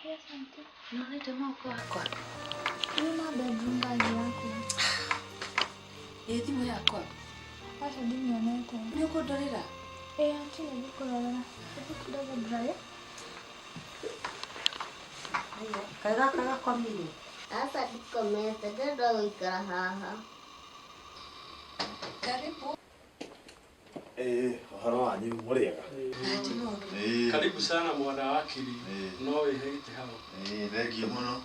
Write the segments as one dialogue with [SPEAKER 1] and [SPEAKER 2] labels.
[SPEAKER 1] Yes, auntie.
[SPEAKER 2] Nonete moko wakwa.
[SPEAKER 1] Yuma bedroom bag yaku.
[SPEAKER 2] Ĩ thimũ yakwa.
[SPEAKER 1] Aca ndimĩonete.
[SPEAKER 2] Nĩ ũkũndorera?
[SPEAKER 1] Ĩ auntie nĩ ngũkũrorera. Hebu kidogo dry.
[SPEAKER 3] Kaĩ gaka gakomire?
[SPEAKER 4] Aca ndikomete, ndĩrenda gũikara haha.
[SPEAKER 2] Karibu.
[SPEAKER 5] Ĩĩ, ũhoro wanyu mũrĩega? Ĩĩ.
[SPEAKER 6] Karibu sana mwana wakiri.
[SPEAKER 5] Ĩĩ.
[SPEAKER 6] No wĩhe gĩtĩ hau.
[SPEAKER 5] Ĩĩ, thengiũ mũno.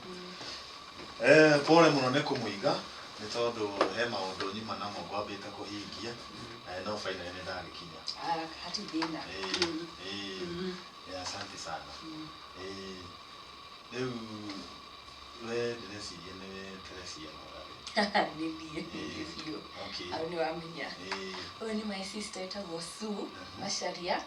[SPEAKER 5] Eh, pole mũno nĩ kũmũiga nĩ tondũ he maũndũ nyuma namo ngwambĩte kũhingia no finally nĩ ndagĩkinya.
[SPEAKER 2] Ah, hatirĩ thĩna.
[SPEAKER 5] Ĩĩ, ĩĩ. Eh, asante sana. Ĩĩ. Rĩu we ndĩreciria nĩwe Teresia Mũrage.
[SPEAKER 2] Nĩ niĩ, nĩ biũ.
[SPEAKER 5] Okay.
[SPEAKER 2] Hau nĩ wamenya.
[SPEAKER 5] Ĩĩ.
[SPEAKER 2] Ũyũ nĩ my sister etagwo Sue Macharia.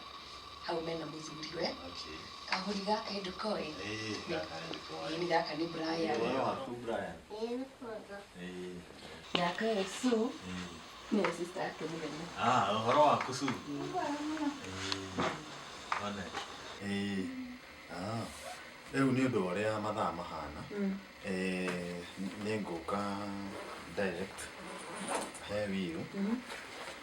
[SPEAKER 2] Hau mena mũthuriwe.
[SPEAKER 5] Okay.
[SPEAKER 2] Kahũri gaka ndũkoĩ?
[SPEAKER 5] Ĩĩ, gaka nĩndĩkoĩ.
[SPEAKER 2] Ĩĩ, nĩ gaka nĩ Brian.
[SPEAKER 5] Ũhoro waku Brian?
[SPEAKER 4] Ĩĩ nĩ kwega.
[SPEAKER 5] Ĩĩ.
[SPEAKER 2] Nake ũyũ Sue
[SPEAKER 5] Ĩĩ.
[SPEAKER 2] nĩwe sister yake mũnene.
[SPEAKER 5] Ah, ũhoro waku Sue? Ĩĩ. One. Ĩĩ. Ah. Rĩu nĩ ũndũ wa ũrĩa mathaa mahana, eh, nĩ ngũka direct he will.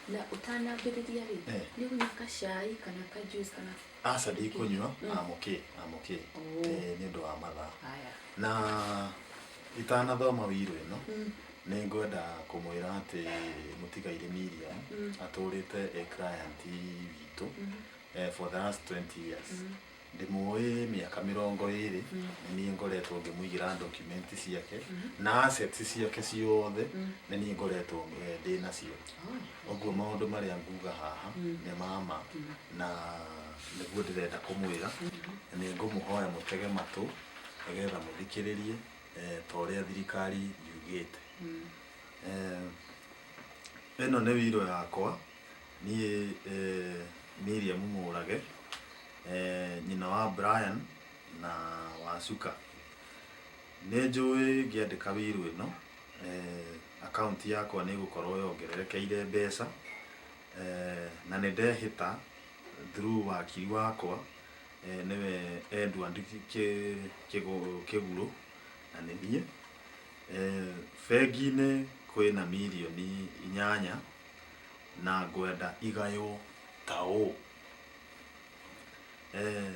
[SPEAKER 2] Na ũtanambĩrĩria rĩ,
[SPEAKER 5] Eh.
[SPEAKER 2] nĩ ũkũnyua gacai kana ka juice kana
[SPEAKER 5] Aca ndikũnyua, I'm okay, I'm okay.
[SPEAKER 2] Oh.
[SPEAKER 5] Eh, nĩ ũndũ wa mathaa.
[SPEAKER 2] Haya.
[SPEAKER 5] Na itanathoma will ĩno, nĩ ngwenda kũmwĩra atĩ mũtigairĩ Miriam atũrĩte e client witũ eh, for the last 20 years. Ndĩmũĩ mĩaka 20 nĩ niĩ ngoretwo ngĩmũigĩra document ciake na assets ciake ciothe nĩ niĩ ngoretwo eh, ndĩ nacio. Ũguo maũndũ marĩa nguga haha nĩ mama na nĩguo ndĩrenda kũmwĩra. Nĩ ngũmũhoya mũtege matũ nĩgetha mũthikĩrĩrie eh, ta ũrĩa thirikari yugĩte. Eh, ĩno nĩ wiro yakwa niĩ eh, Miriam Mũrage eh, nyina wa Brian na wa Suka. Nĩ njũĩ ngĩandĩka wiro ĩno eh, akaunti yakwa nĩ ĩgũkorwo yongererekeire mbeca eh, na nĩ ndehĩta through wakiri wakwa eh, nĩwe Edward Kĩgurũ na nĩ niĩ eh, bengi-inĩ kwĩna mirioni 8 na ngwenda igaywo ta ũũ. Eh,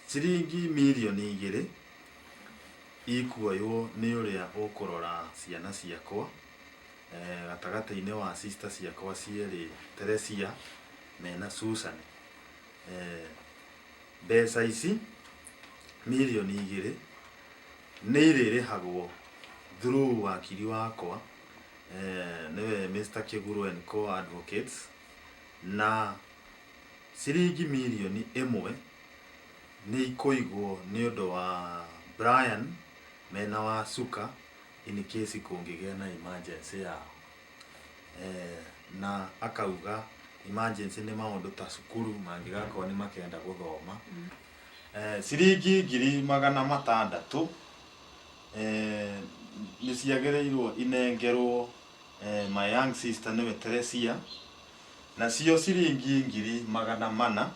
[SPEAKER 5] ciringi mirioni 2 ikuoywo nĩ ũrĩa ũkũrora ciana ciakwa eh, gatagatĩ-inĩ wa sister ciakwa cierĩ Teresia mena Susan. Eh, mbeca ici mirioni 2 nĩ irĩrĩhagwo through wakiri wakwa eh, nĩwe Mr. Kĩgurũ and Co Advocates na ciringi mirioni 1 nĩ ikũigwo nĩ ũndũ wa Brian mena wa Suka in case kũngĩgĩa na emergency yao. Eh, na akauga emergency nĩ maũndũ ta cukuru mangĩgakorwo nĩ makenda gũthoma. Eh, ciringi 600,000 eh, nĩ ciagĩrĩirwo inengerwo eh, my young sister nĩwe Teresia nacio ciringi 400,000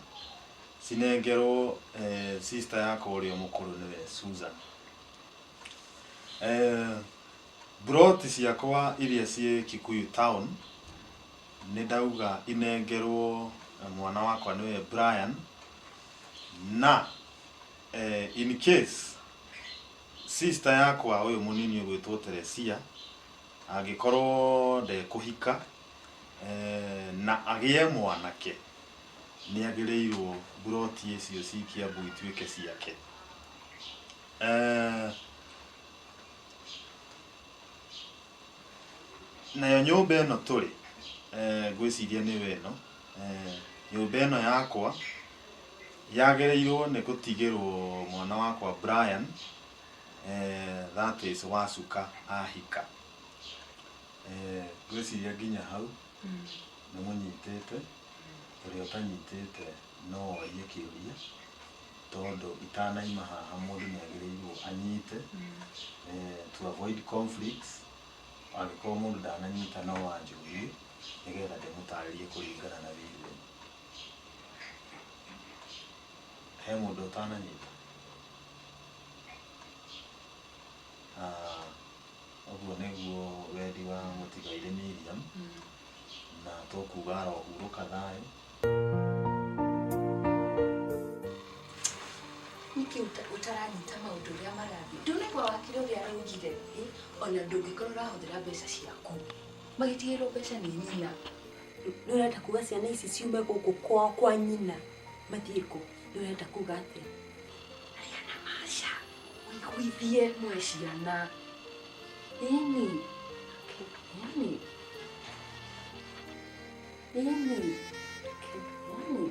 [SPEAKER 5] cinengerwo eh, sister yakwa ũrĩa mũkũrũ nĩwe Susan. Eh, broti ciakwa iria ciĩ Kikuyu town nĩ ndauga inengerwo eh, mwana wakwa nĩwe Brian na eh, in case sister yakwa ũyũ mũnini ũgwĩtwo Teresia angĩkorwo ndekũhika eh, na agĩe mwanake nĩ agĩrĩirwo buroti icio ci Kiambu ituĩke ciake. Eh, nayo nyũmba ĩno tũrĩ eh, ngwĩciria nĩyo ĩno eh, nyũmba ĩno yakwa yagĩrĩirwo nĩ gũtigĩrwo mwana wakwa Brian eh, that is Wacuka ahika. Eh, ngwĩciria nginya hau nĩ mũnyitĩte ũrĩa ũtanyitĩte no orie kĩũria tondũ itanaima haha mũndũ nĩ agĩrĩirwo anyite eh, to avoid conflicts angĩkorwo mũndũ ndananyita no anjũrie nĩgetha ndĩmũtarĩrie kũringana na will ĩno. He mũndũ ũtananyita? Nĩguo wendi wa mũtigairĩ Miriam na tũkuga arohurũka thayũ.
[SPEAKER 2] Nĩkĩ ũtaranyita maũndũ ũrĩa marathiĩ? Ndũnaigua wakiri ũrĩa araugire, ona ndũngĩkorwo ũrahũthĩra mbeca ciaku. Magĩtigĩrwo mbeca nĩ nyina.
[SPEAKER 3] Nĩ ũrenda kuga ciana ici ciume gũkũ kwao kwa nyina mathiĩ kũ? Nĩ ũrenda kuga atĩa?
[SPEAKER 2] Aria na Maca, ũiguithie mwe ciana. Ĩni. Ĩni. Ĩni. Ĩni.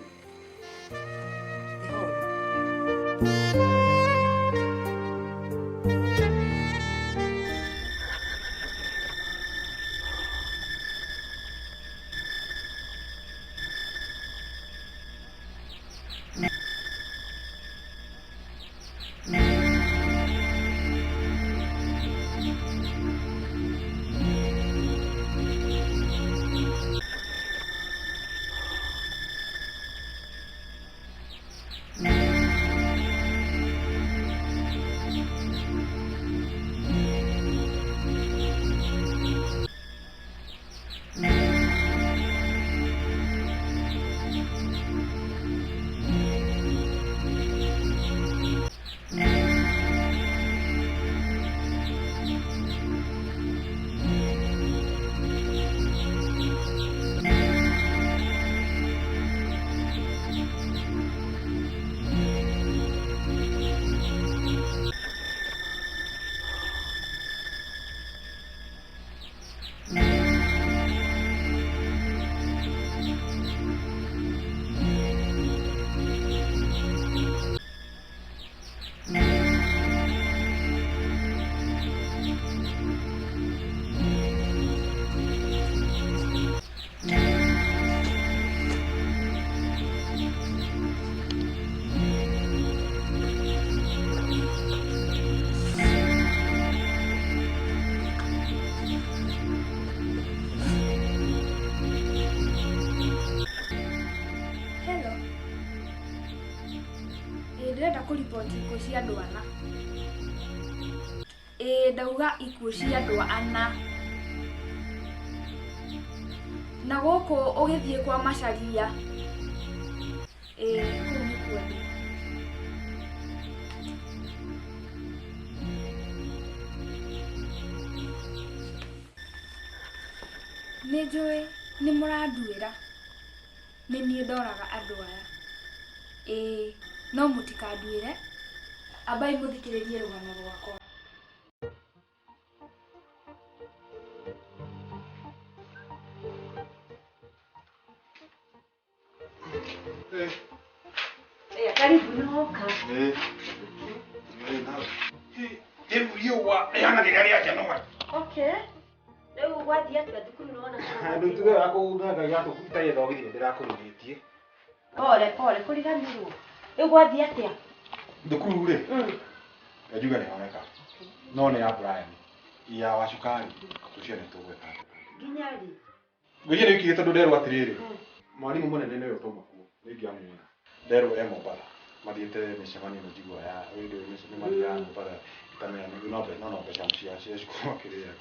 [SPEAKER 1] Hello. Ĩĩ ndĩrenda kũriboti ikuũ cia andũ ana. Ĩĩ ndauga ikuũ cia andũ ana. Na gũkũ ũgĩthiĩ kwa Macharia. Ĩĩ kũu nĩkuo ndĩ. Nĩ njũĩ nĩ mũranduĩra. Nĩ niĩ ndoraga andũ aya. Ĩĩ no mũtikanduĩre. Ambai mũthikĩrĩrie rũgano rwakwa.
[SPEAKER 3] Karibu nĩ woka.
[SPEAKER 7] Rĩu riũa rĩhana rĩrĩa rĩa Januari.
[SPEAKER 3] Okay. Rĩu gwathiĩ atĩa thukuru nĩ wona kana
[SPEAKER 7] Rĩu tuge wakũnanga iratũ itarĩ thogithi nĩ ndĩrakũrugĩtie.
[SPEAKER 3] Pole pole kũriganĩrwo. Rĩu gwathiĩ atĩa?
[SPEAKER 7] Thukuru rĩ, njuge nĩ honeka. No nĩ ya Brian ya wa cukari tũcio nĩ tũgwĩka atĩa.
[SPEAKER 3] Nginya rĩ?
[SPEAKER 7] Ngwĩciria nĩ wiki tondũ nderwo atĩrĩrĩ, mwarimũ mũnene nĩwe ũtauma kuo, nĩ ingĩamuona. Nderwo e Mombatha mathiĩte mĩcemanio ĩno njiguaga ya nĩ mathiaga Mombatha itamenya no no mbeca cia cukuru makĩrĩaga.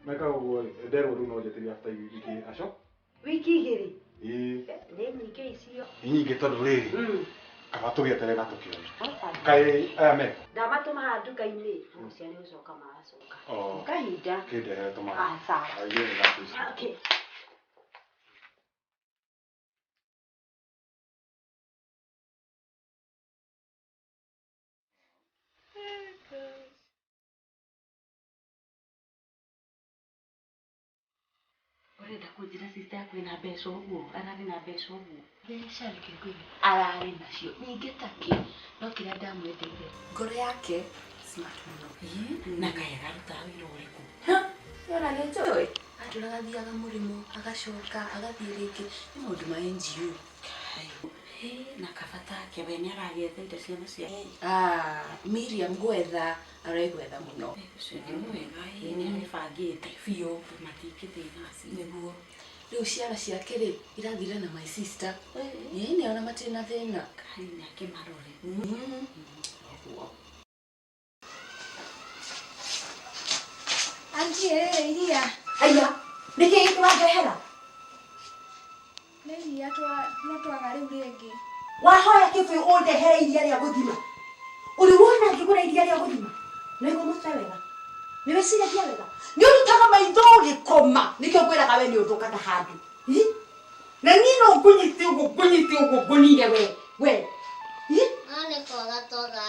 [SPEAKER 7] Mekaga ũguo rĩ, nderwo rĩu no njeterere after wiki aco.
[SPEAKER 3] Wiki igĩrĩ?
[SPEAKER 7] Ĩĩ.
[SPEAKER 3] Nĩ nyingĩ icio.
[SPEAKER 7] Nĩ nyingĩ tondũ rĩrĩ, kaba tũgĩeterere na tũkĩone. Kaĩ aya meko?
[SPEAKER 3] Ndamatũma haha nduka-inĩ. Mũciĩ nĩ gũcoka maracoka. Kahinda.
[SPEAKER 7] Kĩndehere tũmaĩ.
[SPEAKER 3] Ah, sawa.
[SPEAKER 7] Aigĩrĩ nĩ ndakuici.
[SPEAKER 3] Okay.
[SPEAKER 2] Ũrenda kũnjĩra sister yaku ĩna mbeca ũguo, ararĩ na mbeca ũguo? Mbeca reke ngwĩre, ararĩ nacio nyingĩ ta kĩ, no kĩrĩa ndamwendeire ngoro yake smart mũno.
[SPEAKER 3] Na kaĩ ararutaga wĩra ũrĩkũ?
[SPEAKER 2] Nĩwona nĩ njũĩ? Atũraga athiaga mũrĩmo, agacoka, agathiĩ rĩngĩ, nĩ maũndũ ma NGO.
[SPEAKER 3] Na kabata ke we nĩ aragĩetheire ciana ciake.
[SPEAKER 2] Ah, Miriam gwetha, aregwetha mũno.
[SPEAKER 3] Ũcio nĩ mwega, nĩ arĩbangĩte
[SPEAKER 2] biũ.
[SPEAKER 3] Matingĩthĩna acio.
[SPEAKER 2] Nĩguo. Rĩu ciana ciake rĩ, irathire na my sister. Ĩĩ nĩ ona matirĩ na thĩna.
[SPEAKER 3] Kai nĩ akĩmarore.
[SPEAKER 2] Ũguo.
[SPEAKER 1] Anji Auntie rĩrĩ iria.
[SPEAKER 3] Aya, nĩkĩ gĩkĩ wandehera?
[SPEAKER 1] Nĩ iria no twaga rĩu rĩngĩ.
[SPEAKER 3] Wahoya kĩbũyũ ũndehere iria rĩa gũthima. Ũrĩ wona ngĩgũra iria rĩa gũthima? Nĩwaigua mũtwe wega? Nĩwĩciragia wega? Nĩũrutaga maitho ũgĩkoma nĩkĩo ngwĩraga we nĩũthũkaga handũ. Na niĩ no ngũnyite ũguo ngũnyite ũguo ngũnine we we.
[SPEAKER 4] No nĩ kwaga twaga.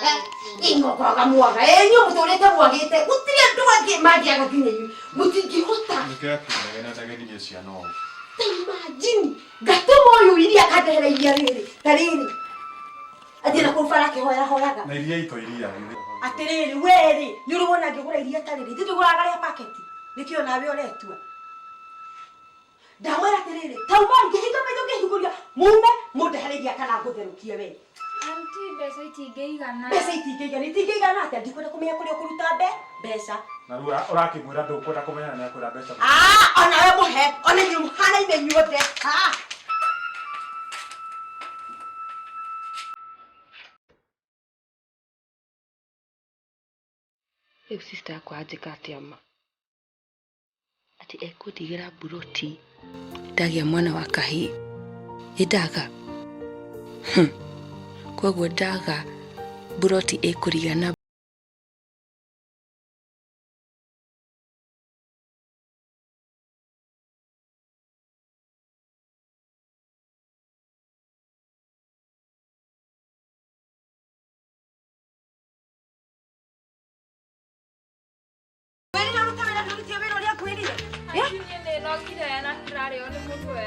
[SPEAKER 3] Ingo kwaga mwaga. Inyuĩ mũtũrĩte mwagĩte. Gũtirĩ andũ angĩ mangĩaga nginya inyuĩ. Mũtingĩhota.
[SPEAKER 7] Nĩkĩo akĩnegena ndageririe ciana ũũ.
[SPEAKER 3] Ta imagine ngatũma ũyũ iria akandehere iria rĩrĩ ta rĩrĩ. Athiĩ na kũu bara akĩhoya hoyaga.
[SPEAKER 7] Na iria ito iria.
[SPEAKER 3] Atĩrĩrĩ werĩ nĩ ũrĩ wona ngĩgũra iria ta rĩrĩ. Ithuĩ tũgũraga rĩa paketi. Nĩkĩo nawe ũretua. Ndamwĩra atĩrĩrĩ tauma ngĩhinga maitho ngĩhingũria mume mũndehere iria kana ngũtherũkie we.
[SPEAKER 1] Auntie mbeca itingĩigana.
[SPEAKER 3] Mbeca itingĩigana itingĩigana atĩa ndikwenda kũmenya kũrĩa ũkũruta mbeca.
[SPEAKER 7] Na rĩu ũrakĩmwĩra ndũkwenda kũmenya na nĩakwĩra mbeca.
[SPEAKER 3] Ah, onawe mũhe ona inyuĩ mũhanaine inyuothe. Ah.
[SPEAKER 2] Rĩu sister yakwa anjĩka atĩa ma? Atĩ ekũndigĩra mburoti ndagĩa mwana wa kahĩĩ. Ĩ ndaga? Koguo ndaga mburoti ĩkũrigana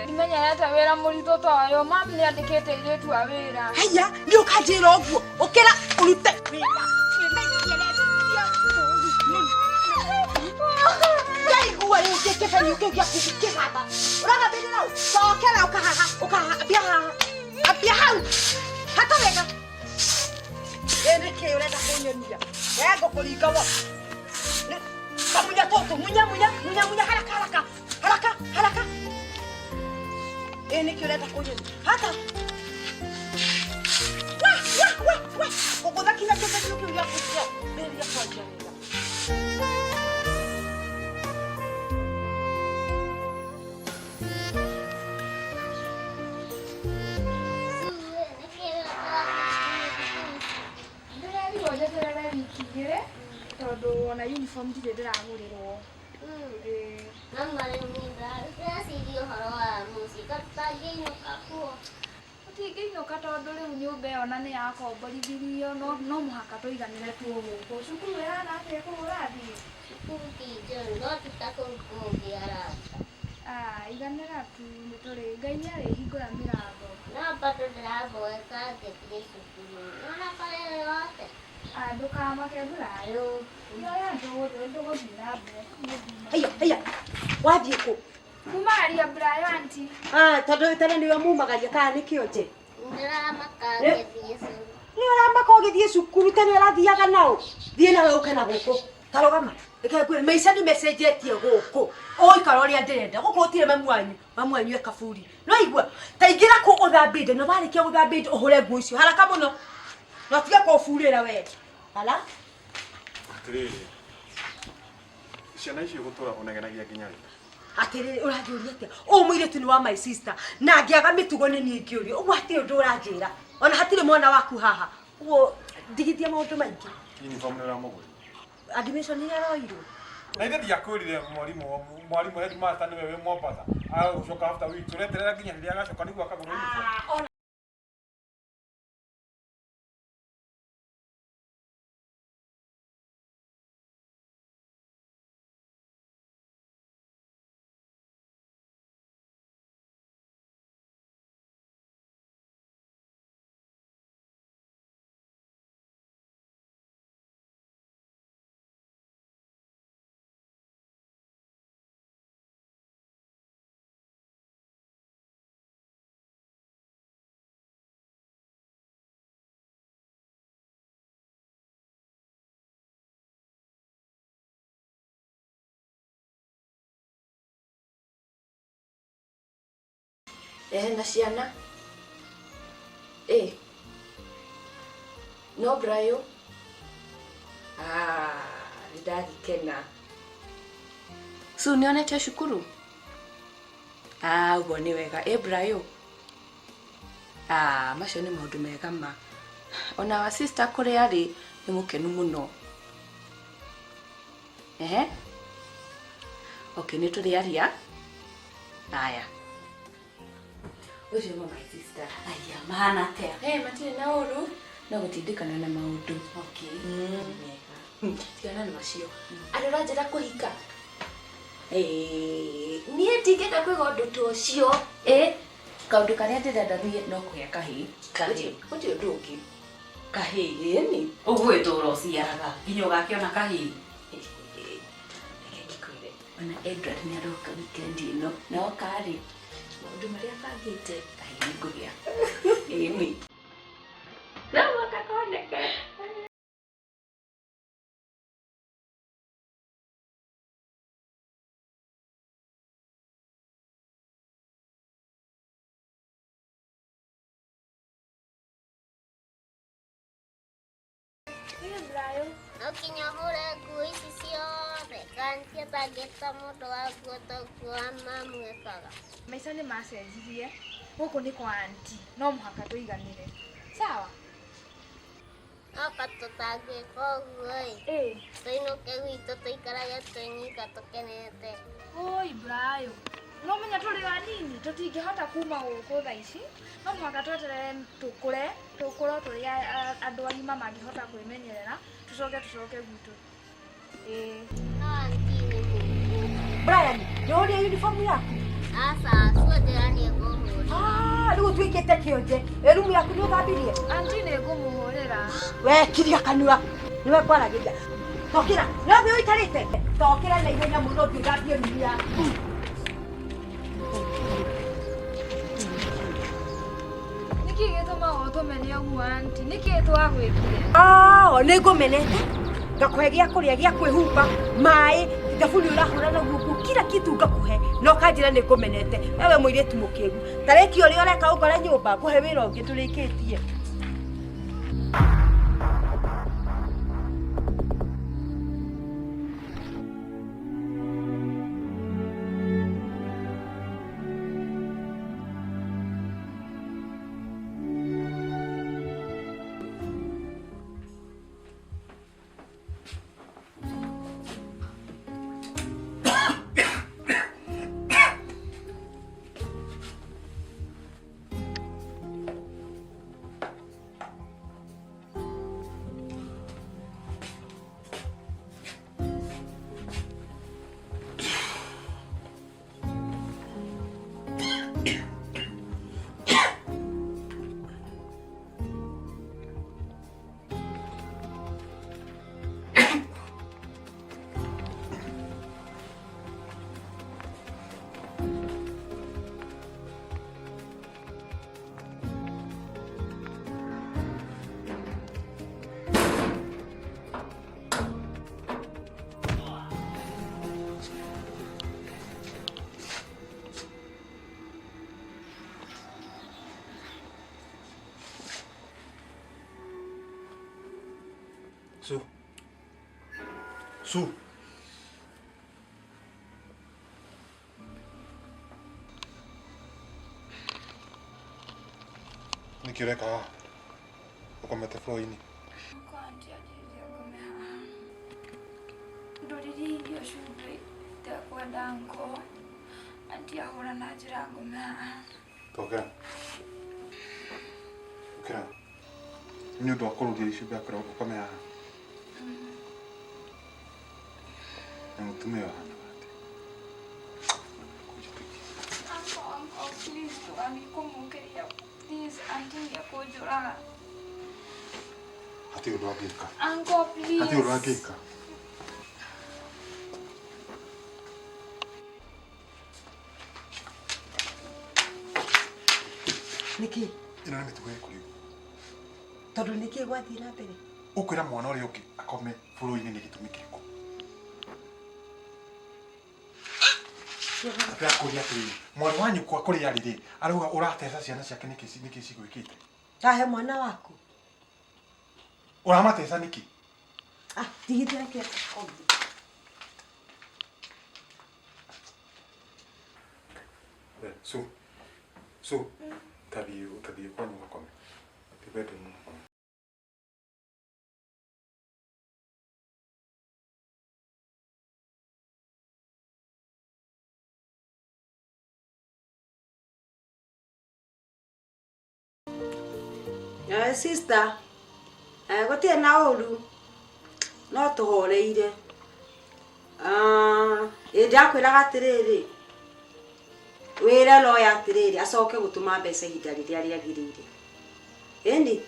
[SPEAKER 1] Ndimenyerete wĩra mũritũ ta ũyũ. Mam nĩ andĩkĩte airĩtu a wĩra.
[SPEAKER 3] Haiya, nĩ ũkanjĩra ũguo. Ũkĩra ũrute wĩra. Ndaigua rĩngĩ kĩbeni kĩu gĩaku kĩgamba. Ũragambĩrĩra ũ? Cokera ũkahaha, ũkahaha, ambia haha. Ambia hau. Hata wega. Ĩ nĩkĩ ũrenda kũnyonia? We ngũkũringa wo. Kamunya tũtũ, munya munya, munya munya haraka haraka. Haraka, haraka. Ĩ nĩkĩ ũrenda kũnyonia? Hata. Wa, wa, wa, wa. Ũgũtha kinya kĩbeni kĩu gĩaku kĩambĩrĩria kwanjia wĩra.
[SPEAKER 1] Ndĩrerirwo njeterere wiki igĩrĩ tondũ ona uniform ndirĩ ndĩragũrĩrwo.
[SPEAKER 4] Mama rĩu niĩ ndĩreciria ũhoro wa mũciĩ ka tũtangĩinũka kuo.
[SPEAKER 1] Tũtingĩinũka tondũ rĩu nyũmba ĩyo na nĩ yakomborithirio no mũhaka tũiganĩre tuo gũkũ. Cukuru ĩhana atĩa kũu ũrathiĩ?
[SPEAKER 4] Cukuru ti njũru no ti ta kũu kũngĩ arata.
[SPEAKER 1] Ah, iganĩra tu nĩ tũrĩ Ngai nĩ arĩhingũra mĩrango.
[SPEAKER 4] No bado ndĩraboeka ngĩthiĩ cukuru. Nĩwona bara ĩyo yothe?
[SPEAKER 1] Ah, ndũkamake thayũ. Yoya ndũgũthiĩ na mbere.
[SPEAKER 3] Haiya, haiya. Wathiĩ kũ?
[SPEAKER 1] Kumagaria Brayo auntie.
[SPEAKER 3] Ah, tondũ tene nĩwe mumagaria kana nĩkĩo nje?
[SPEAKER 4] Ndĩramaka ngĩthiĩ cukuru.
[SPEAKER 3] Nĩ ũramaka ũgĩthiĩ cukuru tene ũrathiaga nao. Thiĩ nawe ũke na gũkũ. Tarũgama. Reke ngwĩre maica nĩ mecenjetie gũkũ. Ũgũikara ũrĩa ndĩrenda. Gũkũ gũtirĩ mamu wanyu. Mamu wanyu e kaburi. No igua, ta ingĩra kũ ũthambie indo na warĩkia gũthambia indo ũhũre nguo icio haraka mũno. Na ũtige kũburĩra we. Ala?
[SPEAKER 7] Atĩrĩrĩ. Ciana icio gũtũra ũnegenagia nginya rĩ?
[SPEAKER 3] Atĩrĩrĩ ũranjũria atĩa? Ũyũ mũirĩtu nĩ wa my sister na angĩaga mĩtugo nĩ niĩ ingĩũrio. Ũguo hatirĩ ũndũ ũranjĩra. Ona hatirĩ mwana waku haha. Ũguo ndigithia maũndũ maingĩ.
[SPEAKER 7] Uniform nĩ ũramũgũrĩra?
[SPEAKER 3] Admission nĩ aroirwo.
[SPEAKER 6] Na ithe ndiakwĩrire mwarimũ headmaster nĩwe wĩ Mombasa. Agũcoka after week. Tũreterera nginya rĩrĩa agacoka nĩguo akagũrwo uniform.
[SPEAKER 2] Na ciana. Ĩ. No Brayo. Ah, nĩ ndagĩkena. Su nĩonete cukuru? Ah, ũguo nĩ wega. Ĩ Brayo? Ah, macio nĩ maũndũ mega ma. Ona wa sister kũrĩa arĩ nĩ mũkenu mũno. Ehe. Okay, nĩ tũrĩaria. Aya. Ũcio nĩ my sister.
[SPEAKER 8] Aya, mahana atĩa?
[SPEAKER 2] Hey, matirĩ na ũru no gũtindĩkana na maũndũ.
[SPEAKER 8] Okay. Mega.
[SPEAKER 2] Tigana na macio. Andũ ũranjĩra kũhika. Niĩ ndingĩenda kwĩga ũndũ ta ũcio. Kaũndũ karĩa ndĩrenda niĩ no kũgĩa kahĩĩ.
[SPEAKER 8] Kahĩĩ.
[SPEAKER 2] Gũtirĩ ũndũ ũngĩ.
[SPEAKER 8] Kahĩĩ.
[SPEAKER 2] Ĩni.
[SPEAKER 8] Ũguo ĩtũra ũciaraga nginya ũgakĩona kahĩĩ.
[SPEAKER 2] Reke ngĩkwĩre. Ona Edward nĩ aroka weekend ĩno. Na oka rĩ, maũndũ marĩa bangĩte kahĩĩ nĩ ngũgĩa. Ĩni. No mũhaka koneke.
[SPEAKER 4] No nginya hũre nguo ici ciothe kana atangĩta mũndũ wa nguo ta ũguo mamu ekaga.
[SPEAKER 1] Maica nĩ macenjirie gũkũ nĩ kwa anti no mũhaka tũiganĩre sawa.
[SPEAKER 4] Oka tũtangĩka ũguo ĩ tũinũke gwitũ tũikarage twĩ nyika tũkenete.
[SPEAKER 1] Oi Brayo, no menya tũrĩ anini tũtingĩhota kuma gũkũ thaa ici no mũhaka tweterere tũkũre tũkũrwo tũrĩ andũ agima mangĩhota kwĩmenyerera tũcoke tũcoke gwitũ.
[SPEAKER 4] No anti nĩ mũkũ.
[SPEAKER 3] Brian, nĩ uniform yaku?
[SPEAKER 4] Aca, cionjera nĩ ngũhũra.
[SPEAKER 3] Ah, rĩu ũtuĩkĩte kĩonje. Ĩ rumu yaku nĩ ũthambirie?
[SPEAKER 1] Anti nĩ ngũmũhũrĩra.
[SPEAKER 3] We kiria kanua. Nĩwe ngwaragĩria. Tokĩra, no thĩ ũikarĩte. Tokĩra na ihenya mũno ũthiĩ ũthambie rumu yaku.
[SPEAKER 1] Nĩkĩ gĩtũmaga ũtũmene ũguo anti? Nĩkĩ twagwĩkire?
[SPEAKER 3] Oh, nĩ ngũmenete. Ngakũhe gĩa kũrĩa, gĩa kwĩhumba, maĩ, thabuni ũrahũra naguo nguo, kila kitu ngakũhe. Na ũkanjĩra nĩ ngũmenete. Wewe mũirĩtu mũkĩgu. Tarĩki ũrĩa ũreka ũngore nyũmba, ngũhe wĩra ũngĩ ndũrĩkĩtie.
[SPEAKER 6] Su. Su. Nĩkĩ ũreka haha? Ũkomete floor-inĩ.
[SPEAKER 1] Kwa anti anjĩrire ngome haha. Ndũririe irio cumbĩ ndekwenda ngo. Anti ahũra na njĩra ngome haha.
[SPEAKER 6] Tokera. Ũkĩra. Nĩ ũndũ wa kũrũria cumbĩ akwĩra ũkome haha. Na mũtumia ũyũ ahanaga atĩa?
[SPEAKER 1] Uncle, uncle, please ndũgathiĩ kũmũkĩria. Please, aunty nĩekũnjũraga.
[SPEAKER 6] Hatirĩ ũndũ angĩka.
[SPEAKER 1] Uncle, please.
[SPEAKER 6] Hatirĩ ũndũ angĩka.
[SPEAKER 3] Nĩkĩ?
[SPEAKER 6] Ĩno nĩ mĩtugo ĩrĩkũ rĩu?
[SPEAKER 3] Tondũ nĩkĩ gwathiĩ na mbere?
[SPEAKER 6] Ũkwĩra mwana ũrĩa ũngĩ akome bũrũri-inĩ nĩ gĩtũmi kĩrĩkũ? Ndĩrakũria atĩrĩrĩ, mwarĩ wa nyũkwa kũrĩa arĩ rĩ, arauga ũrateca ciana ciake nĩkĩ nĩkĩ cigwĩkĩte?
[SPEAKER 3] Ndahe mwana waku.
[SPEAKER 6] Ũramateca nĩkĩ?
[SPEAKER 3] Ah, tigithia kĩa.
[SPEAKER 6] Su. Su. Tathi kwanyu gakome. Thi bedroom gakome.
[SPEAKER 3] Sister, gũtirĩ na ũru no tũhoreire. Ĩ ndakwĩraga atĩrĩrĩ, wĩre lawyer atĩrĩrĩ acoke gũtũma mbeca ihinda rĩrĩa rĩagĩrĩire. Ĩni?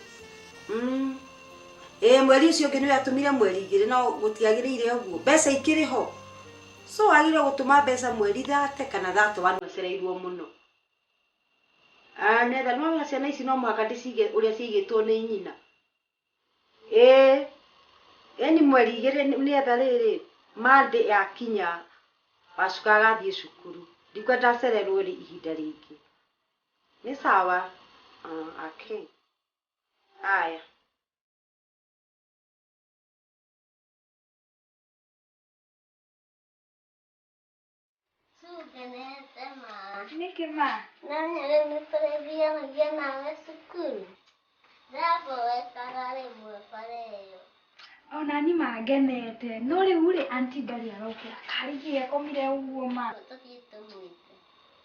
[SPEAKER 3] Ĩ mweri ũcio ũngĩ nĩwe atũmire mweri 2 no gũtiagĩrĩire ũguo. Mbeca ikĩrĩ ho. So wagĩrĩirwo gũtũma mbeca mweri 30 kana 31 acereirwo mũno. Netha nĩwona ciana ici no mũhaka ndĩcige ũrĩa ciigĩtwo nĩ nyina. Ĩ ĩni mweri 2 nĩetha rĩrĩ Monday yakinya wacuka agathiĩ cukuru. Ndikwenda acererwo ihinda rĩngĩ. Nĩ sawa? Okay. Aya.
[SPEAKER 4] Ngenete ma.
[SPEAKER 1] Nĩkĩ ma?
[SPEAKER 4] No rĩu nĩtũrĩthianagia nawe cukuru. Ndamboekaga rĩmwe bara ĩyo.
[SPEAKER 1] Ona ni mangenete no rĩu rĩ anti ndarĩ arokĩra karĩ kĩ ekomire ũguo ma.
[SPEAKER 4] Tũthiĩ tũmwĩte.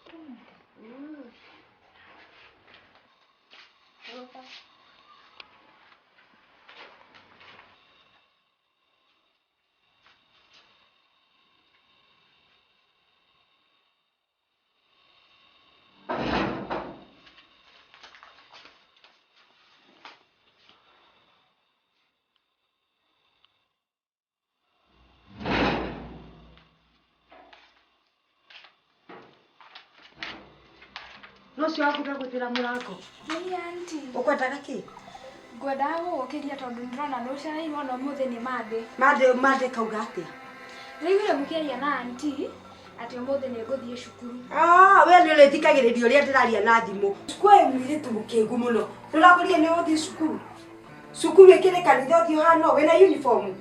[SPEAKER 1] Tũmwĩte?
[SPEAKER 4] Ũka.
[SPEAKER 3] No cio waku ndagwĩtĩra mũrango.
[SPEAKER 1] Nĩ anti.
[SPEAKER 3] Ũkwendaga kĩ?
[SPEAKER 1] Ngwendaga gũgũkĩria tondũ ndĩrona nĩ ũcereirwo na ũmũthĩ nĩ Monday.
[SPEAKER 3] Monday kauga atĩa?
[SPEAKER 1] Ndĩraiguire mũkĩaria na anti atĩ ũmũthĩ nĩ ngũthiĩ cukuru.
[SPEAKER 3] We nĩ ũrĩthikagĩrĩria ũrĩa ndĩraria na thimũ. Cukuru ĩ mũirĩtu mũkĩgu mũno. Ndũrakũria nĩ ũgũthiĩ cukuru. Cukuru ĩkĩrĩ kanitha ũthiĩ ũhana ũũ wĩna uniform.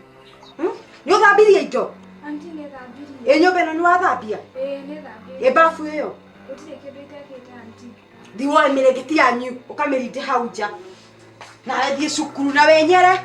[SPEAKER 3] Nĩ ũthambirie indo?
[SPEAKER 1] Anti nĩ thambirie.
[SPEAKER 3] Ĩ nyũmba ĩno nĩ wathambia?
[SPEAKER 1] Ĩ nĩ thambirie.
[SPEAKER 3] Ĩ bafu ĩyo?
[SPEAKER 1] Gũtirĩ kĩndũ itekĩte anti.
[SPEAKER 3] Thiĩ woe mĩrĩngĩti yanyu ũkamĩrinde hau nja. Nawe thiĩ cukuru na wenyere.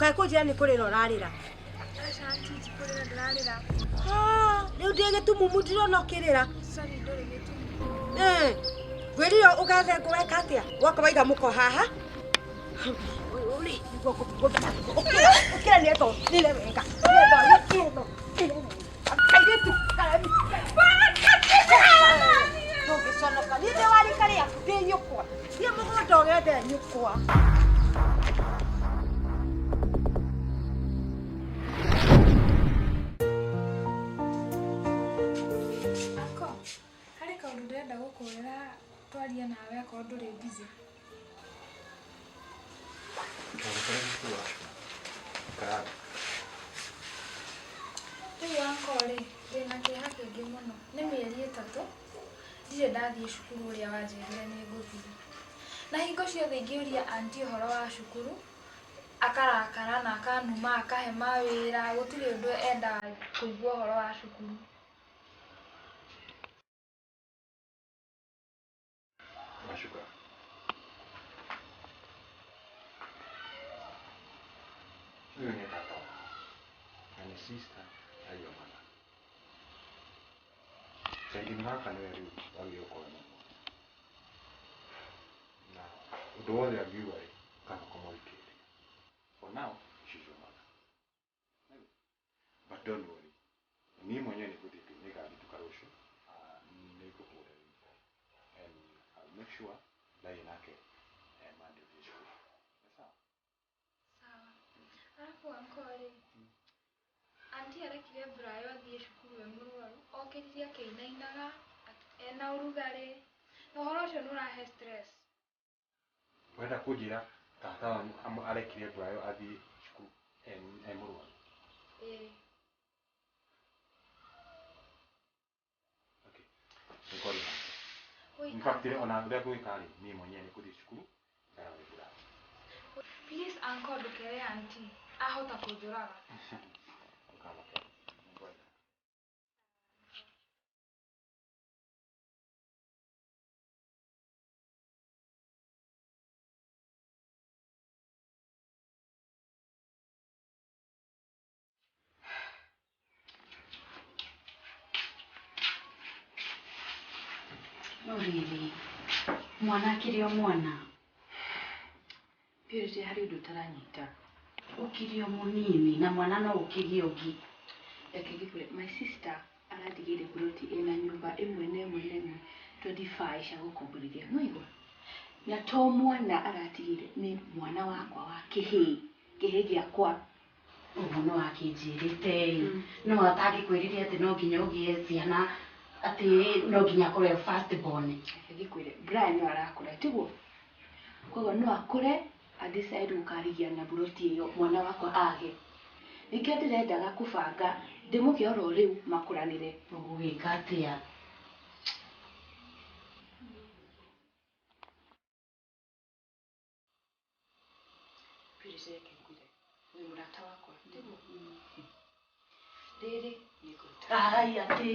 [SPEAKER 3] Kaĩ kũnjĩra nĩ kũrĩra ũrarĩra?
[SPEAKER 1] Aca anti ti kũrĩra ndĩrarĩra.
[SPEAKER 3] Rĩu ndĩ gĩtumumu ndirona ũkĩrĩra.
[SPEAKER 1] Sorry ndũrĩ gĩtumumu.
[SPEAKER 3] Ngwĩrire ũgethe ngũ weka atĩa? Woka waiga mũko haha. Ũrĩ nĩguo ũkĩra ũkĩra nĩetho nĩre wega. Nĩetho nĩetho. Kairĩtu karemi. Ndũngĩconoka. Niĩ ndĩ wa rika rĩaku ndĩ nyũkwa. Thiĩ mũgũnda ũgethe nyũkwa.
[SPEAKER 1] Ako, harĩ kaũndũ ndĩrenda gũkũrĩra twarie nawe akorwo ndũrĩ busy. Rĩu anko rĩ, ndĩna kĩeha kĩingĩ mũno. Nĩ mĩeri 3 ndirĩ ndathiĩ cukuru ũrĩa wanjĩrire nĩ ngũthiĩ. Na hingo ciothe ingĩũria anti ũhoro wa cukuru, akarakara na akanuma akahe mawĩra, gũtirĩ ũndũ endaga kũigua ũhoro wa cukuru.
[SPEAKER 7] Wacuka. sister na your mother. Kaingĩ gaka nĩwe rĩu wagĩrĩirwo gũkorwo na mwana. Na ũndũ wothe angiuga rĩ, kana kũmũthikĩrĩria. For now, she's your mother. But don't worry. Niĩ mwenyewe nĩngũthiĩ nĩngathiĩ nduka rũciũ, nĩngũkũgũrĩra uniform and I'll make sure ndathiĩ nake Monday ũthiĩ cukuru. Nĩ sawa?
[SPEAKER 1] Sawa. Arabu uncle rĩ, auntie arekire Brayo athiĩ cukuru e mũrwaru, okĩrire akĩinainaga, ena ũrugarĩ, na ũhoro ũcio nĩ ũrahe stress.
[SPEAKER 7] Ũrenda kũnjĩra tata wanyu arekire Brayo athiĩ cukuru e mũrwaru?
[SPEAKER 1] Ĩĩ.
[SPEAKER 7] Okay. Nĩngwaria nake.
[SPEAKER 1] Wait,
[SPEAKER 7] In fact, ona ũrĩa ngwĩka rĩ, niĩ mwenyewe nĩngũthiĩ cukuru ngarore Brayo.
[SPEAKER 1] Please uncle ndũkere auntie, ahota kũnjũraga.
[SPEAKER 7] Ndũkamake. Nĩngwaria.
[SPEAKER 8] No rĩrĩ, mwana akĩrĩ o mwana.
[SPEAKER 2] Purity harĩ ũndũ ũtaranyita.
[SPEAKER 8] Ũkĩrĩ o mũnini na mwana no ũkĩgĩe ũngĩ.
[SPEAKER 2] Reke ngĩkwĩre, my sister arandigĩire buroti ĩna nyũmba ĩmwe na ĩmwe na ĩmwe 25 cia gũkomborithia. Nĩwaigua? Na to mwana aratigĩire, nĩ mwana wakwa wa kĩhĩĩ, kĩhĩĩ gĩakwa.
[SPEAKER 8] Ũguo no akĩnjĩrĩte ĩ. No atangĩkwĩrire atĩ no nginya ũgĩe ciana atĩ no nginya akorwo e first born.
[SPEAKER 2] Reke ngĩkwĩre, Brian no arakũra, tiguo? Koguo no akũre a decide gũkarigia na buroti ĩyo mwana wakwa age. Nĩkĩo ndĩrendaga kũbanga ndĩmũke oro rĩu makũranĩre.
[SPEAKER 8] Ũgũgĩka atĩa?
[SPEAKER 2] Purity reke ngwĩre, wĩ mũrata wakwa, tiguo? Rĩrĩ nĩngũruta.
[SPEAKER 8] Ai atĩ?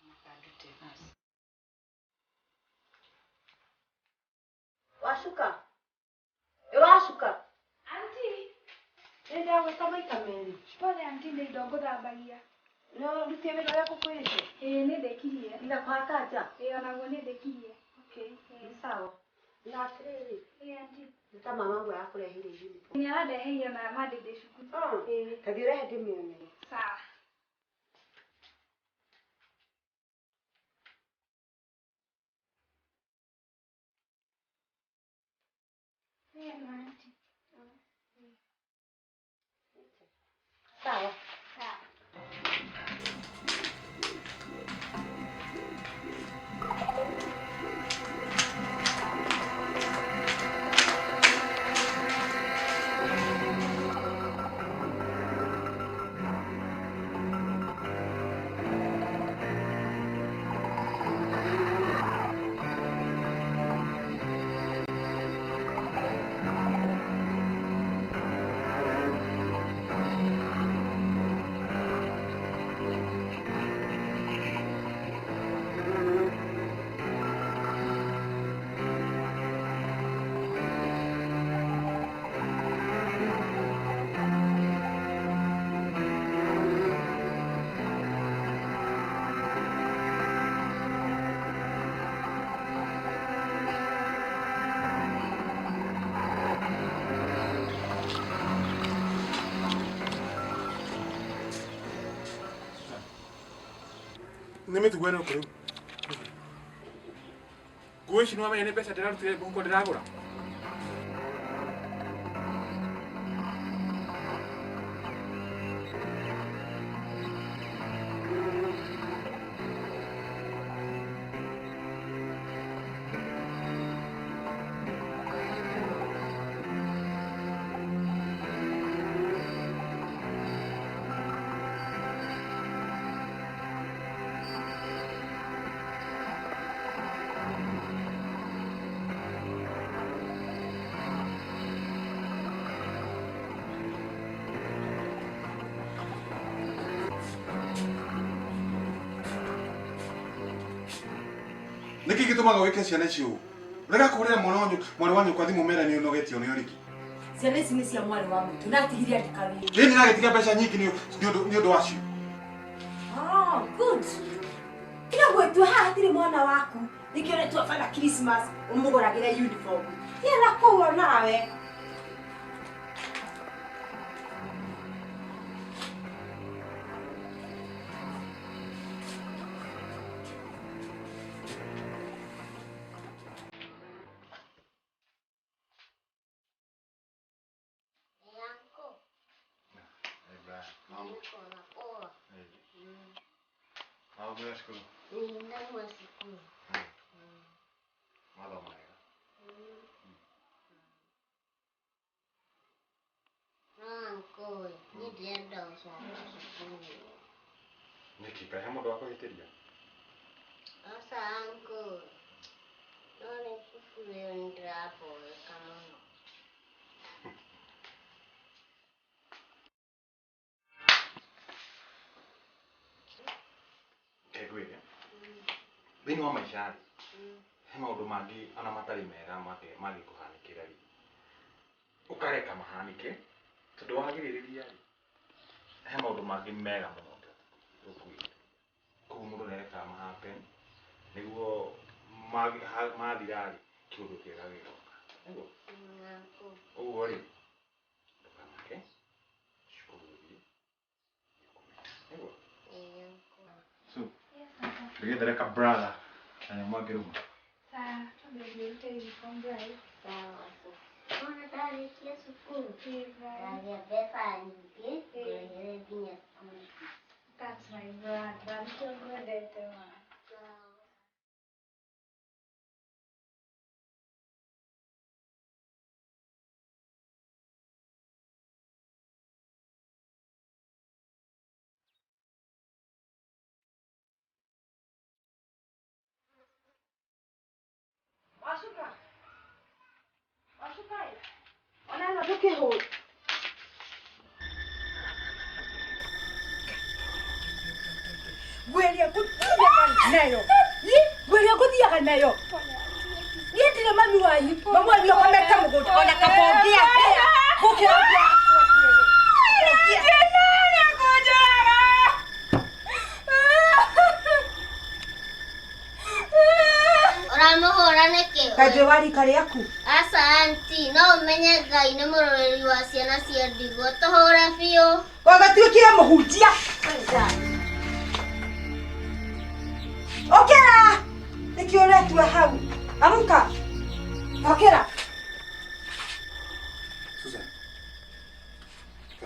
[SPEAKER 2] Makandute.
[SPEAKER 3] Wacuka? Ĩ wacuka?
[SPEAKER 1] Auntie,
[SPEAKER 3] Nĩ ndagwĩta maita merĩ.
[SPEAKER 1] pole auntie nĩ indo ngũthambagia.
[SPEAKER 3] No ũrutire wĩra ũrĩa ngũkwĩrĩte?
[SPEAKER 1] Ĩĩ nĩ ndĩkirie.
[SPEAKER 3] Nginya kũhata nja?
[SPEAKER 1] Ĩĩ onaguo nĩ ndĩkirie.
[SPEAKER 3] Okay, nĩ sawa. Na atĩrĩrĩ,
[SPEAKER 1] Ĩĩ auntie.
[SPEAKER 3] nĩ ta mama wangu arakũreheire uniform.
[SPEAKER 1] Nĩ arandeheire na Monday ndĩ cukuru. Ĩĩ.
[SPEAKER 3] Ta thiĩ ũrehe ndĩmĩone.
[SPEAKER 1] Sawa. Ĩno auntie.
[SPEAKER 3] Sawa.
[SPEAKER 1] Sawa.
[SPEAKER 6] Nĩ mĩtugo ĩno kũrĩu. Nguo ici nĩwamenya nĩ mbeca ndĩrarutire mũhuko ndĩragũra.
[SPEAKER 7] Nĩkĩ gĩtũmaga wĩke ciana ici ũũ? Rega kũhũrĩra mwana wanyu mwarĩ wa nyũkwa thimũ mera nĩ ũnogetio nĩo nĩkĩ?
[SPEAKER 3] Ciana ici nĩ cia mwarĩ wa maitũ na atigire andĩka wĩra.
[SPEAKER 7] Ĩni nagĩtiga mbeca nyingĩ nĩ ũndũ wacio.
[SPEAKER 3] Ah, good. Tiga gwĩtua haha hatirĩ mwana waku. Nĩkĩo ũretua Father Christmas ũmũgũragĩre uniform. Thiĩ na kũu o nawe.
[SPEAKER 7] Maũndũ ya cukuru.
[SPEAKER 4] Ndauma cukuru.
[SPEAKER 7] Mathoma wega.
[SPEAKER 4] No uncle, niĩ ndĩrenda gũcoka cukuru.
[SPEAKER 7] Nĩkĩ kaĩ he mũndũ wakũhĩtĩria?
[SPEAKER 4] Aca uncle, no nĩ cukuru ĩyo nĩndĩraboeka mũno.
[SPEAKER 7] Reke ngwĩre thĩinĩ wa maica rĩ, he maũndũ mangĩ ona matarĩ mega mangĩkũhanĩkĩra rĩ, ũkareka mahanĩke tondũ wagirĩrĩria rĩ, he maũndũ mangĩ mega mũno ũngĩhota koguo mũndũ nĩarekaga ma happen nĩguo mathira rĩ, kĩũndũ kĩega gĩgoka. Nĩguo? Ũguo rĩ, ndũkamake, cukuru ũthiĩ, nĩguo? So, tũgĩethere ka brother na nyamũ angĩrũma.
[SPEAKER 1] Sawa, twambe ũrute uniform right.
[SPEAKER 4] Sawa. Ona ndarĩkia cukuru ngagĩa mbeca nyingĩ ngũrĩhĩre nginya school fees.
[SPEAKER 1] That's my brother. Nĩkĩo ngwendete ma.
[SPEAKER 3] Wacuka. Wacuka ĩ. Ona ĩno ndũkĩhũre. Ngwĩria ngũthiaga nayo. Ngwĩria ngũthiaga nayo. Niĩ ndirĩ mami wanyu. Mami wanyu akomete mũgũnda ona kaba ũngĩambia. Gũkĩra ũngĩambia.
[SPEAKER 4] Ũramũhũra nĩkĩ?
[SPEAKER 3] Kaĩ ndũĩ wa rika rĩaku?
[SPEAKER 4] Aca aunty, no ũmenye Ngai nĩ mũroreri wa ciana cia ndigwa. Tũhũre biũ.
[SPEAKER 3] Wagatuĩkire mũhunjia. Ũkĩra! Nĩkĩ ũretua hau? Amka. Ũkĩra.
[SPEAKER 7] Susan.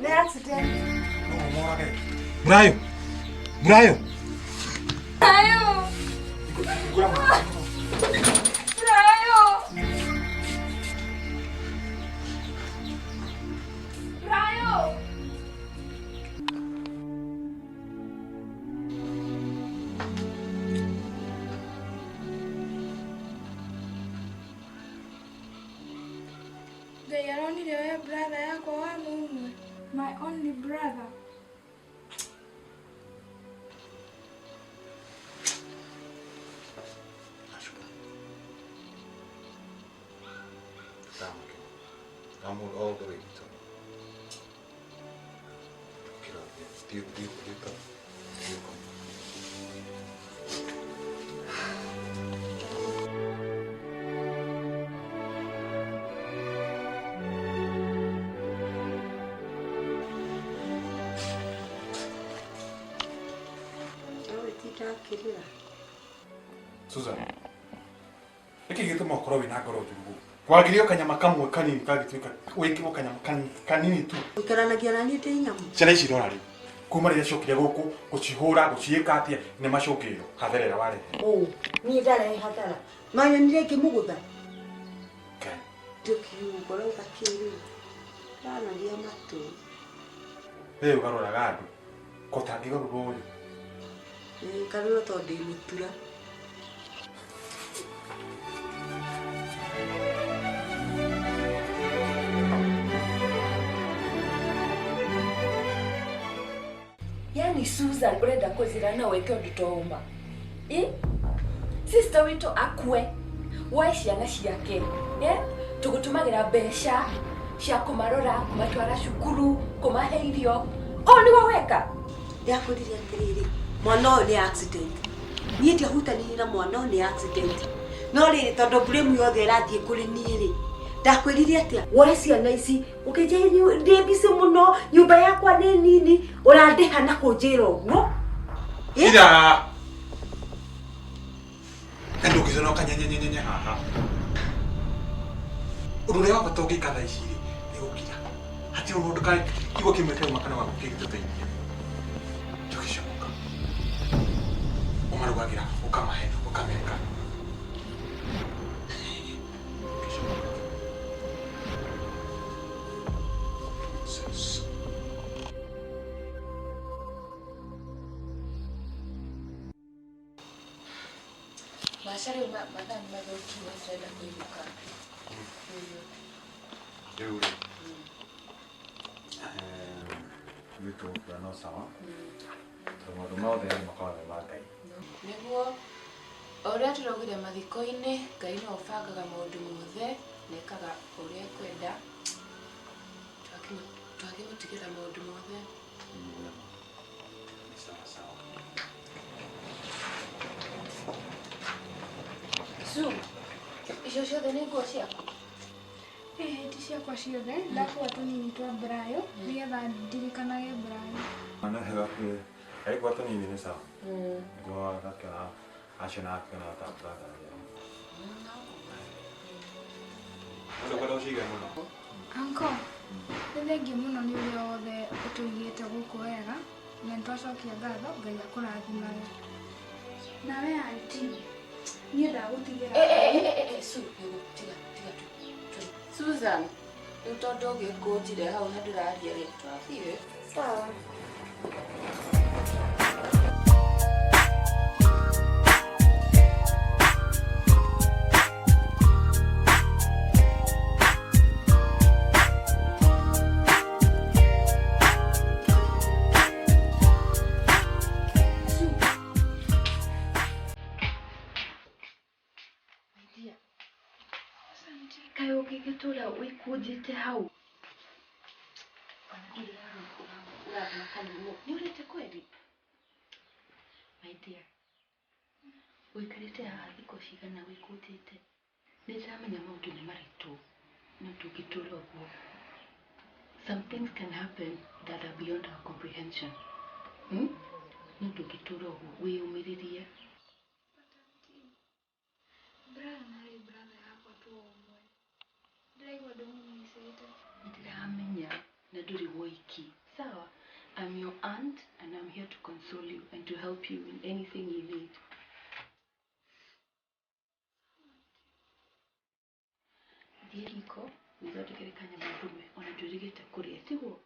[SPEAKER 3] Nĩ accident.
[SPEAKER 7] No ũmũrage. Murayo. Murayo.
[SPEAKER 1] Brayo. Brayo. Brayo. Ngai aronire we brother yakwa wa mũmwe. My only brother.
[SPEAKER 7] I'm all the way to. You come. Susan, nĩkĩ gĩtũma ũkorwo wĩna ngoro njũru ũguo? Wagĩrĩire kanyama kamwe kanini kangĩtuĩka wĩkĩrwo kanyama kanini tu.
[SPEAKER 3] Gũikaranagia na niĩ ndĩ nyamũ.
[SPEAKER 7] Ciana ici rora rĩu. Kuma rĩrĩa ciokire gũkũ gũcihũra gũciĩka atĩa nĩ macũngĩrĩro hathara ĩrĩa warehe.
[SPEAKER 3] Ũ, niĩ ndarehe hathara. Manyonire ngĩmũgũtha.
[SPEAKER 7] Ngai.
[SPEAKER 3] Ndũkiugo ũrauga kĩ rĩu? Ndanagia matũ.
[SPEAKER 7] We ũgarũraga andũ. Ko ũtangĩgarũra ũyũ.
[SPEAKER 3] Ngarũra tondũ ndĩ mũtura.
[SPEAKER 2] Yani Susan urenda kũnjĩra no wĩke ũndũ to ũma. Sister witũ akue woe ciana ciake, tũgũtũmagĩra mbeca Cia kũmarora, kũmatwara cukuru, kũmahe irio. O nĩwe weka.
[SPEAKER 3] Ndakwĩrire atĩrĩrĩ, mwana ũyũ nĩ accident. Niĩ ndiahutanirie na mwana ũyũ, nĩ accident. No rĩrĩ, tondũ blame yothe ĩrathiĩ kũrĩ niĩ rĩ, ndakwĩrire atĩa? Woe ciana ici, ũkĩnjĩra ndĩ busy mũno, nyũmba yakwa nĩ nini, ũrandĩha na kũnjĩra ũguo.
[SPEAKER 6] Ira. Na ndũngĩconoka nyenyenyenyenye haha. Ũndũ ũrĩa wa bata ũngĩka thaa ici rĩ, nĩ gũkira. Hatirĩ ũndũ kiugo kĩmwe kĩrauma kanua gaku kĩngĩtũteithia. Ndũgĩconoka. Ũmarugagĩra, ũkamahe, ũkameka. Ndũgĩconoka. Nonsense.
[SPEAKER 2] Maca rĩu mathaa nĩ mathũkire, ndĩrenda kũinũka.
[SPEAKER 7] Rĩu rĩ, ithuĩ tũgũkua no sawa, tondũ maũndũ mothe makoragwo me ma Ngai.
[SPEAKER 2] Nĩguo, o ũrĩa tũraugire mathiko-inĩ, Ngai nĩwe ũbangaga maũndũ mothe na ekaga ũrĩa ekwenda. Twakĩmũtigĩra maũndũ mothe.
[SPEAKER 7] Nĩ sawa sawa.
[SPEAKER 2] Su, icio ciothe nĩ nguo ciaku?
[SPEAKER 1] Ĩĩ, ti ciakwa ciothe, ndakua tũnini twa Brayo nĩgetha ndirikanage Brayo.
[SPEAKER 7] Mwana gakuĩ arĩ kwa tũnini nĩ sawa. Nĩguo agakĩona acio na akĩona ta brother. Ũndũ kwenda ũcige mũno.
[SPEAKER 1] Uncle, nĩ thengiũ mũno nĩ ũrĩa wothe ũtũigĩte gũkũ wega na nĩ twacokia ngatho, Ngai akũrathimage. Nawe aunty, niĩ ndagũtigĩra.
[SPEAKER 2] Eh, Su, nĩguo, tiga, tiga tu. Susan, rĩu tondũ ũgĩkũnjire hau na ndũraria rĩ, twathiĩ.
[SPEAKER 1] Sawa.
[SPEAKER 2] Su. My dear. Kaĩ ũngĩgĩtũra wĩkũnjĩte hau? Ona ndũrĩ ũrathima kanua. Nĩ ũrĩte kweli? My dear. Ũikarĩte haha thikũ cigana wĩkũnjĩte? Nĩ ndĩramenya maũndũ nĩ maritũ, no ndũngĩtũra ũguo. Some things can happen that are beyond our comprehension. No ndũngĩtũra ũguo, wĩyũmĩrĩrie.
[SPEAKER 1] Brian arĩ brother yakwa tu o ũmwe. Ndĩraigua ndĩmũmicĩte.
[SPEAKER 2] Nĩ ndĩramenya na ndũrĩ woiki. Sawa? I'm your aunt and I'm here to console you and to help you in anything you need. Thiĩ riko wĩthondekere kanyama ndume, ona ndwĩrĩgĩte kũrĩa, tiguo?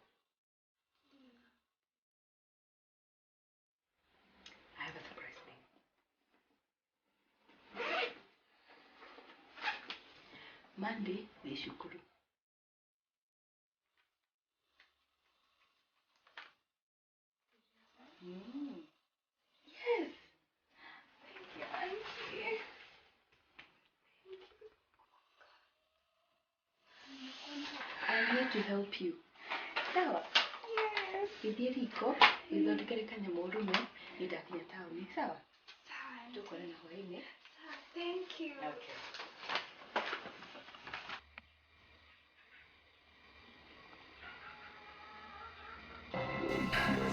[SPEAKER 2] I have a surprise for you. Monday wĩ cukuru. Yes.
[SPEAKER 1] Thank you, auntie.
[SPEAKER 2] I'm here to help you. Sawa?
[SPEAKER 1] Yes.
[SPEAKER 2] Gĩthiĩ riko wĩthondekere kanyama ũrume, niĩ ndakinya taũni, sawa?
[SPEAKER 1] Sawa.
[SPEAKER 2] Tũkorana hwaĩ-inĩ.
[SPEAKER 1] Sawa, thank you.
[SPEAKER 2] Okay.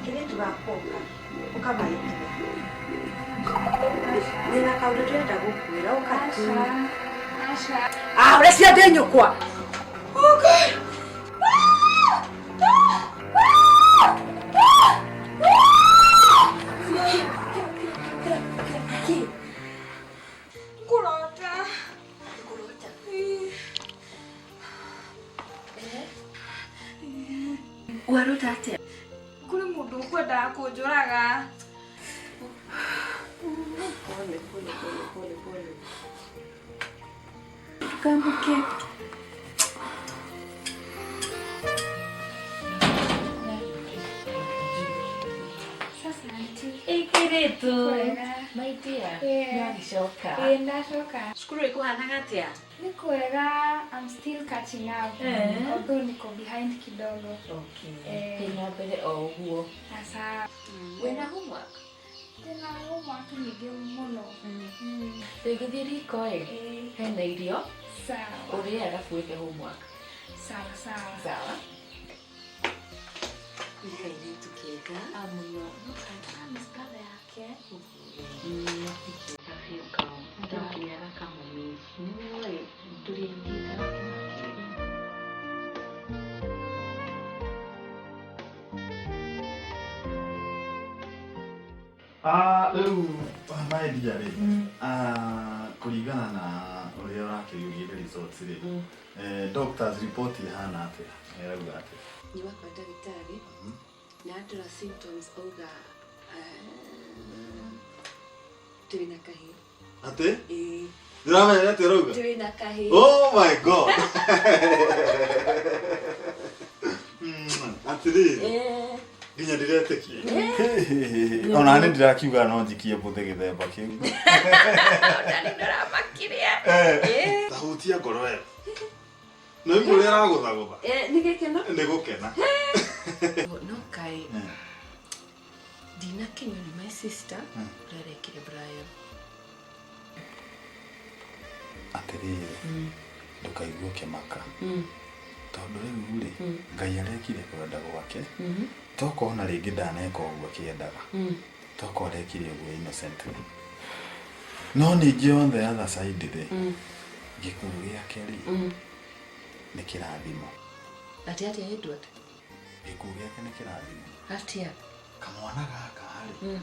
[SPEAKER 3] Kĩrĩtu gakwa, ũka ũkamaĩtia ndĩna kaũndũ ndĩrenda gũkwĩra, ũka tu.
[SPEAKER 1] Aca.
[SPEAKER 3] Ah, ũrecia ndĩ nyũkwa.
[SPEAKER 1] Ngũrota.
[SPEAKER 2] Ngũrota. Warota atĩa?
[SPEAKER 1] Kũrĩ mũndũ ũkwendaga kũnjũraga.
[SPEAKER 2] Pole, pole, pole, pole, pole. Tukambuke.
[SPEAKER 1] Sasa auntie.
[SPEAKER 8] Ĩkĩrĩtu.
[SPEAKER 1] Wega.
[SPEAKER 2] My dear,
[SPEAKER 1] Yeah.
[SPEAKER 2] nĩwagĩcoka.
[SPEAKER 1] Ĩĩ ndacoka.
[SPEAKER 8] Cukuru ĩkũhanaga atĩa?
[SPEAKER 1] Nĩ kwega, I'm still catching up.
[SPEAKER 2] Eh.
[SPEAKER 1] Although niko behind kidogo.
[SPEAKER 2] Okay.
[SPEAKER 1] Eh.
[SPEAKER 2] Thiĩ na mbere o ũguo.
[SPEAKER 1] Sasa
[SPEAKER 2] Wĩna homework?
[SPEAKER 1] ndĩna homework nyingĩ mũno. Mm.
[SPEAKER 2] Rĩngĩthiĩ riko ĩ,
[SPEAKER 1] Ĩĩ.
[SPEAKER 2] hena irio,
[SPEAKER 1] Sawa.
[SPEAKER 2] ũrĩe arabu wĩke homework.
[SPEAKER 1] Sawa sawa.
[SPEAKER 2] Sawa.
[SPEAKER 8] Nĩ kairĩtu kega.
[SPEAKER 2] Mũno. No kana miss brother yake.
[SPEAKER 8] Nĩ kega biũ kau. No nginya gakamũmiss. Nĩũĩ tũrĩ aingĩ karakĩmakĩria.
[SPEAKER 5] Ah, rĩu my dear rĩ ah, kũringana na ũrĩa ũrakĩriũgire results rĩ eh, doctors report ĩhana atĩa ĩrauga atĩa
[SPEAKER 8] Nyuma kwa ndagĩtarĩ na andora symptoms auga twĩ na kahĩ.
[SPEAKER 5] atĩ
[SPEAKER 8] Ĩĩ.
[SPEAKER 5] ndĩramenya atĩ ũrauga
[SPEAKER 8] Twĩ na kahĩ.
[SPEAKER 5] oh my god Mm, atĩrĩrĩ
[SPEAKER 2] Eh.
[SPEAKER 5] nginya ndiretĩkia ona nĩ ndĩrakiuga no njikie mbũthĩ gĩthemba kĩu
[SPEAKER 2] Ona nĩ ndĩramakirie.
[SPEAKER 5] Eh, ta hutia ngoro ĩyo nĩ ũrĩa ĩragũthagũtha
[SPEAKER 2] Eh, nĩ gĩkeno.
[SPEAKER 5] nĩ gũkena
[SPEAKER 2] No kaĩ
[SPEAKER 5] Eh.
[SPEAKER 2] ndinakenio nĩ my sister ũrĩa arekire Brian.
[SPEAKER 5] atĩrĩrĩ ndũkaigue ũkĩmaka tondũ rĩu rĩ ngai arekire kwenda gwake tokorwo ona rĩngĩ ndaneka ũguo akĩendaga tokorwo arekire ũguo innocently no ningĩ on the other side rĩ gĩkuũ gĩake rĩ nĩ kĩrathimo
[SPEAKER 2] Atĩ atĩa Edward?
[SPEAKER 5] gĩkuũ gĩake nĩ kĩrathimo
[SPEAKER 2] Atĩa?
[SPEAKER 5] kamwana gaka rĩ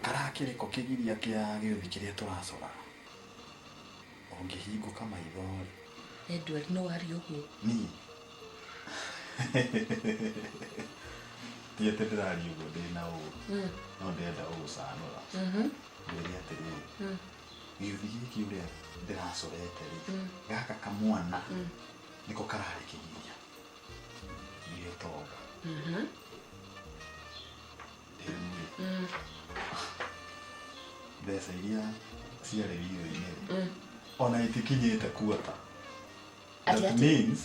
[SPEAKER 5] karakĩrĩ ko kĩgiria kĩa gĩũthi kĩrĩa tũracoraga ũngĩhingũka maitho rĩ
[SPEAKER 2] Edward no warie ũguo.
[SPEAKER 5] niĩ ti atĩ ndĩraria ũguo ndĩna ũũ no ndĩrenda gũgũcanũra ngwĩre atĩrĩrĩ gĩũthi gĩkĩ ũrĩa ndĩracorete rĩ gaka kamwana nĩko kararĩ kĩgiria gĩa ũtonga rĩu rĩ mbeca iria ciarĩ wiro-inĩ rĩ ona itikinyĩte kuota
[SPEAKER 2] Atĩ
[SPEAKER 5] that
[SPEAKER 2] atĩ?
[SPEAKER 5] means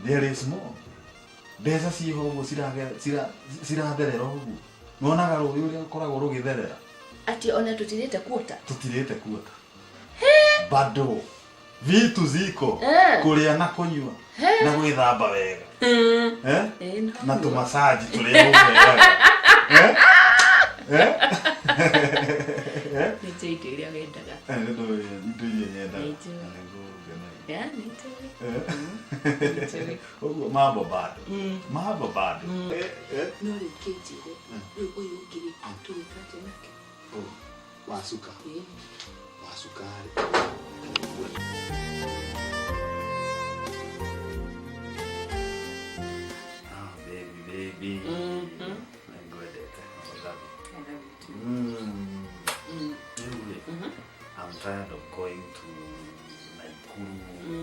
[SPEAKER 5] there is more mbeca ciĩho ũguo ciratherera ũguo nĩwonaga rũĩ ũrĩa rũkoragwo rũgĩtherera
[SPEAKER 2] Atĩ ona tũtirĩte kuota.
[SPEAKER 5] tutirĩte kuota bado vitu ziko
[SPEAKER 2] Eh.
[SPEAKER 5] kũrĩa na kũnyua na gwĩthamba wega eh?
[SPEAKER 2] Eh, no.
[SPEAKER 5] na tũmacaji tũrĩa ũheaga eh? eh?
[SPEAKER 2] Nĩ njũĩ indo iria wendaga.
[SPEAKER 5] Eh, nĩ ndũĩ indo iria nyendaga
[SPEAKER 2] Nĩ njũĩ.
[SPEAKER 5] Na nĩguo ngenagia.
[SPEAKER 2] Yeah, nĩ njũĩ.
[SPEAKER 5] Eh?
[SPEAKER 2] Nĩ njũĩ.
[SPEAKER 5] Ũguo mambo bado mambo bado Eh, eh.
[SPEAKER 8] No rĩu kĩnjĩre rĩu ũyũ ũngĩ rĩ tũgwĩka atĩa nake?
[SPEAKER 5] Oh, wacuka
[SPEAKER 8] Ĩĩ.
[SPEAKER 5] wacukari Ah, baby, baby. Nĩngwendete. I love you.
[SPEAKER 2] I love you too.
[SPEAKER 5] Mm. Rĩu rĩ, I'm tired of going to Nakuru,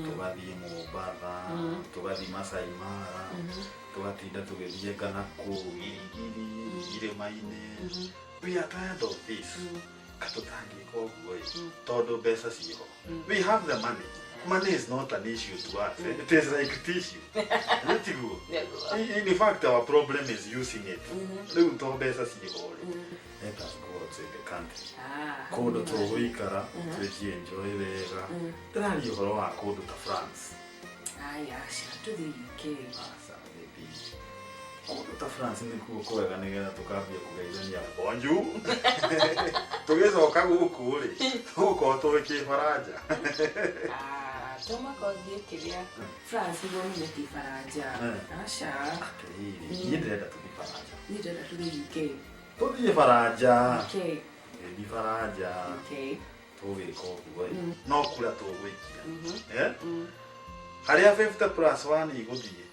[SPEAKER 5] tũgathiĩ Mombatha, tũgathiĩ Masai Mara, tũgatinda tũgĩthiĩ ngana kũu Girigiri, irĩma-inĩ. We are tired of this. Ka tũtangĩka ũguo ĩ, tondũ mbeca ciĩho. We have the money. Money is not an issue to us. Eh? It is like tissue. Nĩ tiguo? In fact, our problem is using it. Rĩu to mbeca ciĩho rĩ. Let us go outside the country.
[SPEAKER 2] Ah,
[SPEAKER 5] Kũndũ tũgũikara, twĩkie enjoy wega. Ndĩraria ũhoro wa kũndũ ta France.
[SPEAKER 2] Aya, aca tũthiĩ UK.
[SPEAKER 5] Aca, baby. Kũndũ ta France nĩkuo kwega nĩgetha tũkambia kũgeithania bonjour. Tũgĩcoka gũkũ rĩ, tũgũkorwo tũĩ kĩbaranja.
[SPEAKER 2] Ah, to mũhaka ũthiĩ kĩrĩa France nĩguo ũmenye kĩbaranja.
[SPEAKER 5] Eh.
[SPEAKER 2] Aca,
[SPEAKER 5] Atĩrĩrĩ, niĩ ndĩrenda tũthiĩ Baranja.
[SPEAKER 2] niĩ ndĩrenda tũthiĩ UK.
[SPEAKER 5] Tũthiĩ Baranja.
[SPEAKER 2] UK.
[SPEAKER 5] Tũthiĩ Baranja.
[SPEAKER 2] UK.
[SPEAKER 5] Tũgwĩka ũguo ĩ. No kura tũgũikia. Eh? Harĩa 50 plus 1 igũthiĩ,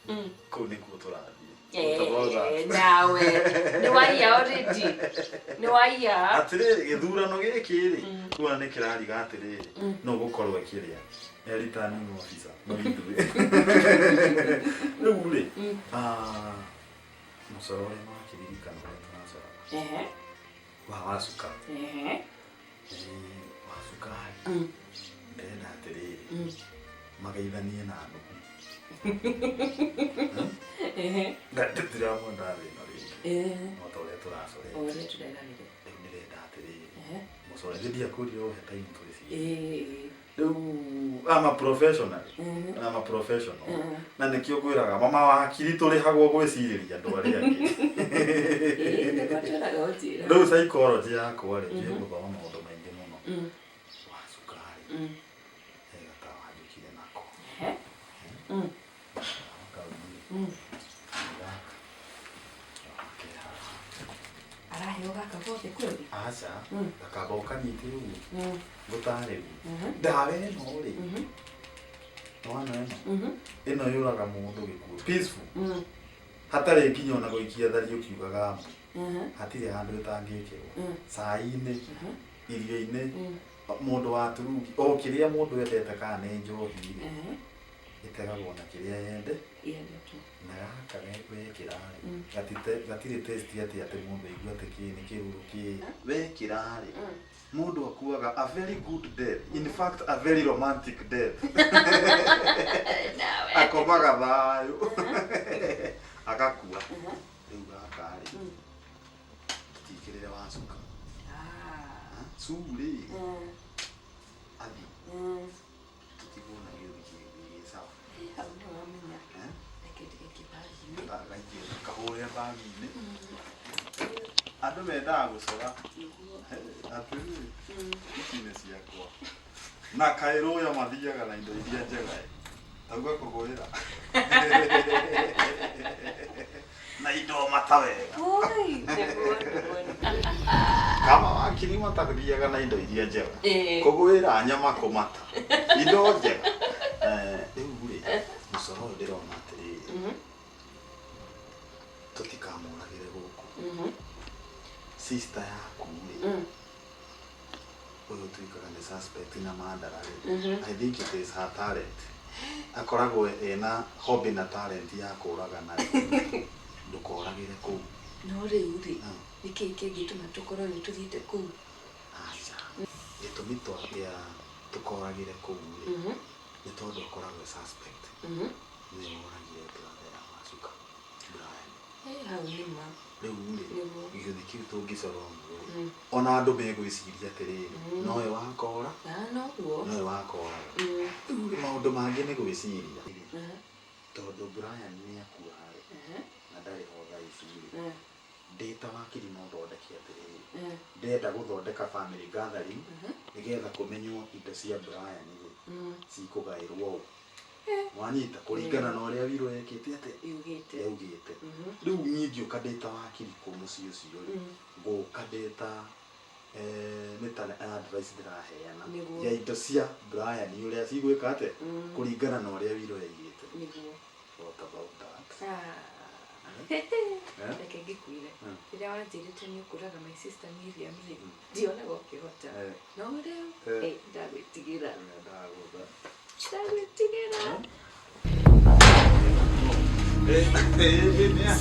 [SPEAKER 5] kũu nĩkuo tũrathiĩ. What about that?
[SPEAKER 2] Eh, nawe nĩ waiya already. Nĩ waiya.
[SPEAKER 5] Atĩrĩrĩ gĩthurano gĩkĩ rĩ kuona nĩ kĩrariga atĩrĩrĩ no gũkorwo kĩrĩa returning officer no ithuĩ rĩu rĩ ah, mũcoro ũrĩa wakĩririkana ũrĩa tũracoraga
[SPEAKER 2] Ehe.
[SPEAKER 5] wa wacuka
[SPEAKER 2] Ehe.
[SPEAKER 5] Wa cukari ndĩrenda atĩrĩrĩ mageithanie na ndugu ndĩramwenda thĩ ĩno rĩngĩ no ta ũrĩa tũracorete
[SPEAKER 2] Ũrĩa tũreranire.
[SPEAKER 5] Rĩu ndĩrenda atĩrĩrĩ mũcore ndiakwĩrire ũhe time twĩcirie rĩu I'm a professional. I'm a professional. Na nĩkĩo ngwĩraga mama wakiri tũrĩhagwo gwĩcirĩria andũ arĩa angĩ.
[SPEAKER 2] Nĩguo twĩraga ũnjĩra.
[SPEAKER 5] Rĩu psychology yakwa rĩ njũĩ gũthoma maũndũ maingĩ mũno. Wa cukari he gatawa njũkire nako. Kau rĩ gaka ke haha.
[SPEAKER 2] Araheo gaka gothe kweli?
[SPEAKER 5] Aca gakamba ũkanyite ũguo ngũtarĩrie ndawa ĩno rĩ nĩwona ĩno ĩno yũraga mũndũ gĩkuũ peaceful hatarĩ nginya ona gũikia thari ũkiugaga mbu hatirĩ handũ ĩtangĩkĩrwo cai-inĩ irio-inĩ mũndũ wa turungi o kĩrĩa mũndũ endete kana nĩ njohi rĩ ĩtegagwo na kĩrĩa yende na gaka wekĩra rĩ gatirĩ taste atĩ atĩ mũndũ aigue atĩ kĩ nĩ kĩruru kĩ wekĩra rĩ mũndũ akuaga a very good death, in fact a very romantic death. Akomaga thayũ agakua. Rĩu gaka rĩ tũtikĩrĩre wa cuka cu rĩ athi tũtigwo na gĩũthi kĩngĩ sawa.
[SPEAKER 2] Hau nĩwamenya. Reke ndigaikie bagi-inĩ.
[SPEAKER 5] Gaikie kahũre bagi-inĩ. Andũ mendaga gũcora atĩrĩrĩ ici nĩ ciakwa na kaĩ rũya mathiaga na indo iria njega ĩ tauga kũgũĩra na indo mata wega.
[SPEAKER 2] Oi, nĩguo nĩguo.
[SPEAKER 5] Kama wakiri matathiaga na indo iria njega kũgũĩra nyama kũmata indo njega. Rĩu rĩ mũcoro ũyũ ndĩrona atĩrĩrĩ tũtikamũragĩre gũkũ. Sister yaku rĩ ũyũ ũtuĩkaga nĩ suspect na mandara rĩ I think it is her talent. Akoragwo ena hobby na talent ya kũragana rĩ ndũkoragĩre kũu.
[SPEAKER 2] No rĩu rĩ nĩkĩĩ kĩngĩtũma tũkorwo nĩ tũthiĩte kũu?
[SPEAKER 5] Aca gĩtũmi gĩa tũkoragĩre kũu rĩ nĩ tondũ akoragwo e suspect nĩwe woragire brother ya Wacuka Brian.
[SPEAKER 2] Hau nĩ ma.
[SPEAKER 5] Rĩu rĩ gĩũthi kĩu tũngĩcora ũguo rĩ ona andũ megwĩciria atĩrĩrĩ nowe wakora
[SPEAKER 2] noguo
[SPEAKER 5] nowe wakoraga. Rĩu rĩ maũndũ mangĩ nĩ gwĩciria tondũ Brian nĩ akua rĩ na ndarĩ ho thaa ici rĩ ndĩ ta wakiri no thondeke atĩrĩrĩ ndĩrenda gũthondeka family gathering nĩgetha kũmenywo indo cia Brian rĩ cikũgaĩrwo ũ wanyita kũringana na ũrĩa wiro ekĩte atĩ yaugĩte. Rĩu niĩ ngĩũka ndĩ ta wakiri kũ mũciĩ ũcio rĩ ngũka ndĩ ta nĩ ta advice ndĩraheana ya indo cia Brian ũrĩa cigwĩka atĩa kũringana na ũrĩa wiro yaigĩte. What about that?
[SPEAKER 2] Reke ngĩkwĩre rĩrĩa wanjĩrĩte nĩ ũkũraga my sister Miriam rĩ ndionaga ũkĩhota no rĩu ndagwĩtigĩra ndagwĩtigĩra.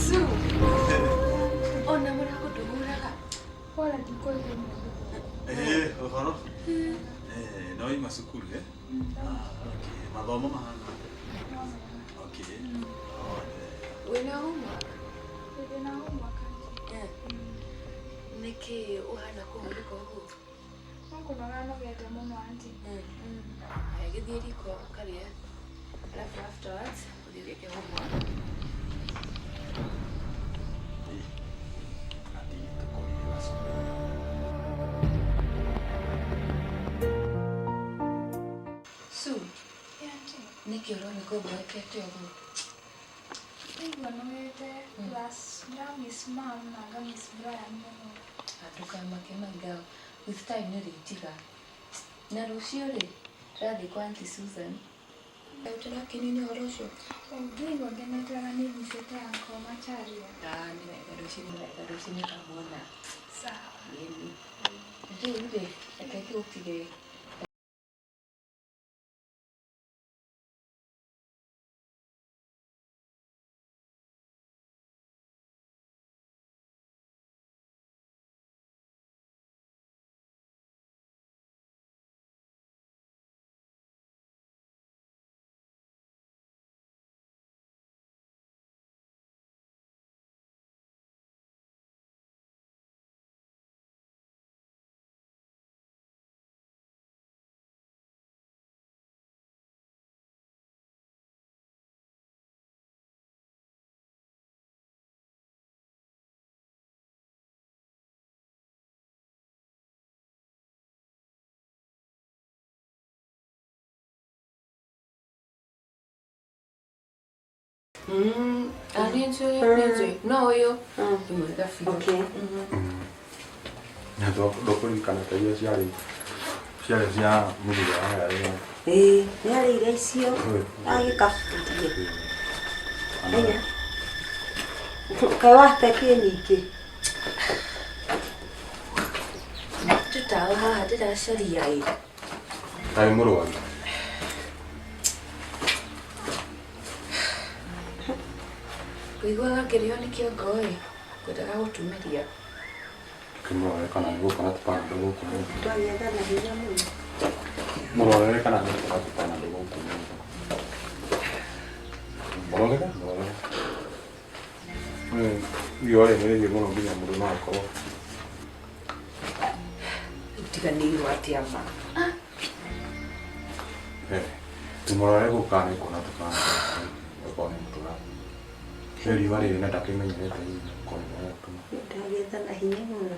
[SPEAKER 2] Su ona mũrango ndũhũraga.
[SPEAKER 1] Pole ndikũigua mũndũ.
[SPEAKER 5] Ũhoro no ima cukuru mathomo mahana atĩa? Okay.
[SPEAKER 2] Wĩna homework?
[SPEAKER 1] Ndĩna homework aunty.
[SPEAKER 2] Nĩkĩ ũhana kũhurũka ũguo?
[SPEAKER 1] No kũnoga nogete mũno aunty.
[SPEAKER 2] Haya gĩthiĩ riko ũkarĩe alafu afterwards ũthiĩ wĩke homework. Su, nĩkĩ ũroneka ũmboekete ũguo?
[SPEAKER 1] Ndaigua nogete plus ndĩra miss mom na nga miss Brian mũno.
[SPEAKER 2] Ndũkamake my girl, with time nĩ ũrĩtiga. Na rũciũ rĩ ndĩrathiĩ kwa Aunty Susan. Ũtĩrakenio nĩ ũhoro ũcio?
[SPEAKER 1] Ndĩraigua ngenete ona nĩ ngucĩte uncle Macharia.
[SPEAKER 2] Nĩ wega rũciũ nĩ wega rũciũ nĩ ũkamuona.
[SPEAKER 1] Sawa.
[SPEAKER 2] Ĩni. Rĩu rĩ reke ngĩgũtige. Nĩ njũĩ, nĩ njũĩ. No ũyũ nĩ mwega biũ.
[SPEAKER 3] Okay.
[SPEAKER 7] Na ndũkũririkana ta iria ciarĩ ciarĩ cia mũthuri wa yarĩ.
[SPEAKER 3] Ĩĩ, nĩ arĩire icio. Agĩkabutie. Aya. Kaĩ wate kĩ nyingĩ.
[SPEAKER 2] Tũtawa haha ndĩracaria ĩ.
[SPEAKER 7] Tarĩ mũrwaru.
[SPEAKER 2] Ngũiguaga ngĩrĩo nĩ kĩongo ĩ. Ngwendaga gũtumĩria.
[SPEAKER 7] Kĩmũrore kana nĩ gũkora tũpanado gũkũ nyũmba.
[SPEAKER 3] Twagĩetha na hinya mũno.
[SPEAKER 7] Mũrorere kana nĩ gũkora tũpanado gũkũ nyũmba. Mũrorere, mũrorere. Riũa rĩ nĩ rĩhiũ mũno nginya mũndũ no akorwo.
[SPEAKER 2] Ũtiganĩirwo atĩa ma.
[SPEAKER 7] Tũmũrore gũkũ kana nĩ kuona tũpanado. Okorwo nĩ mũtũra. Rĩu riũa rĩrĩ na ndakĩmenyerete hihi okorwo nĩ mũtũra.
[SPEAKER 3] Ndagĩetha na hinya mũno.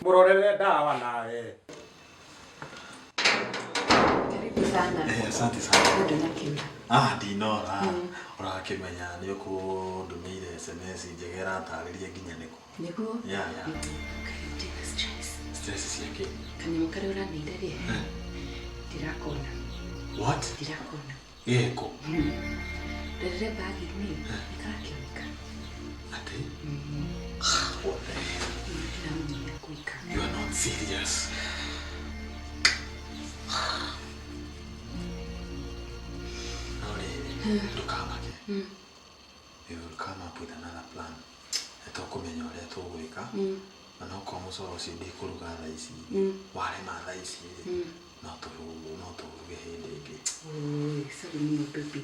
[SPEAKER 6] Mũrorere ndawa nawe.
[SPEAKER 2] Karibu sana.
[SPEAKER 5] Asante sana.
[SPEAKER 2] Ndũnakiura.
[SPEAKER 5] Ah, ndinora. Ũrakĩmenya nĩ ũkũndũmĩire SMS njega ĩratarĩria nginya nĩkũ.
[SPEAKER 2] Nĩguo?
[SPEAKER 5] Yeah, yeah.
[SPEAKER 2] Ndina stress.
[SPEAKER 5] Stress cia kĩ?
[SPEAKER 2] Kanyamũ karĩa ũraneire rĩ, ndirakona.
[SPEAKER 5] What?
[SPEAKER 2] Ndirakona.
[SPEAKER 5] Gĩkũ?
[SPEAKER 2] Ndorere bagi-inĩ, nĩ karakĩoneka.
[SPEAKER 5] Atĩ? What the hell?
[SPEAKER 2] Ndiramenya gwĩka.
[SPEAKER 5] You are not serious. No rĩrĩ, ndũkamake. We will come up with another plan. Nĩtũkũmenya ũrĩa tũgwĩka. Na no korwo mũcoro ũcio ndikũruga thaa ici, warema thaa ici rĩ, no tũruge hĩndĩ ĩngĩ.
[SPEAKER 2] Oi, sorry mũno baby.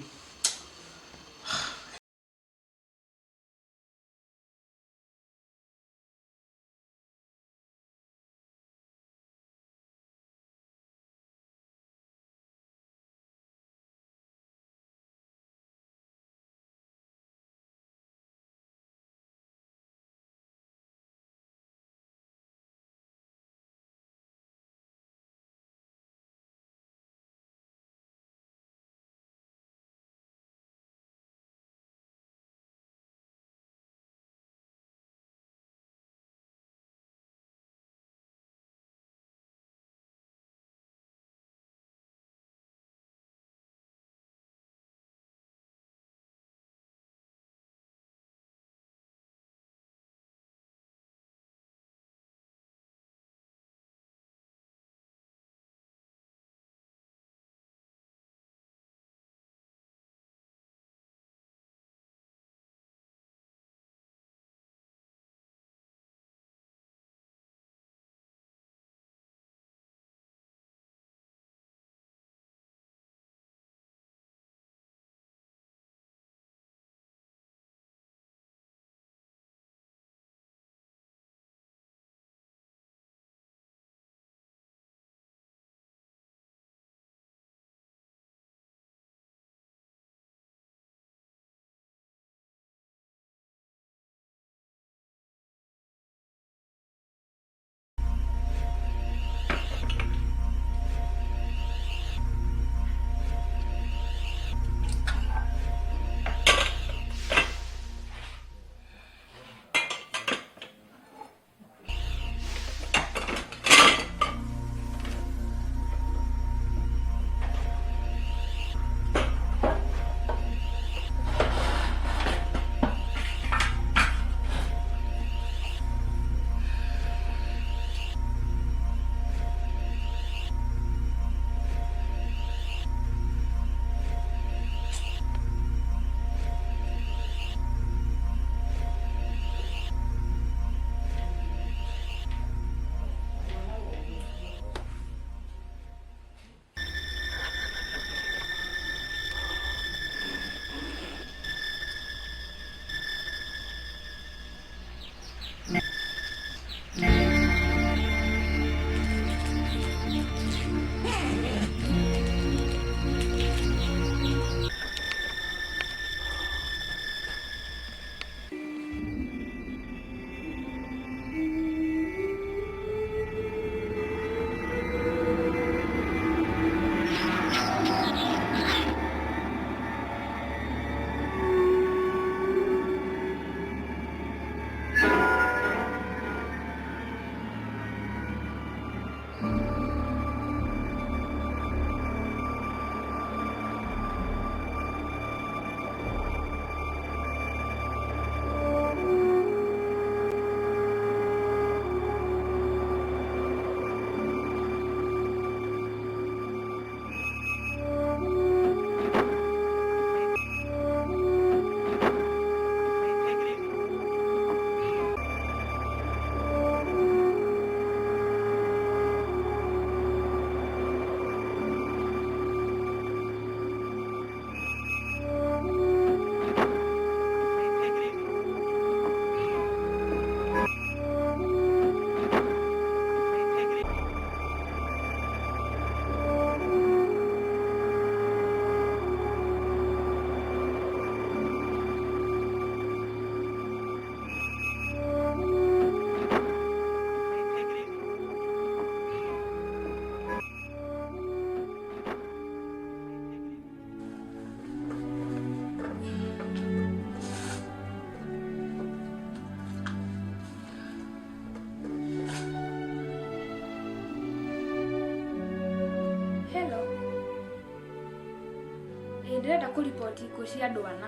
[SPEAKER 1] Ndĩrenda kũriboti ikuũ cia andũ ana.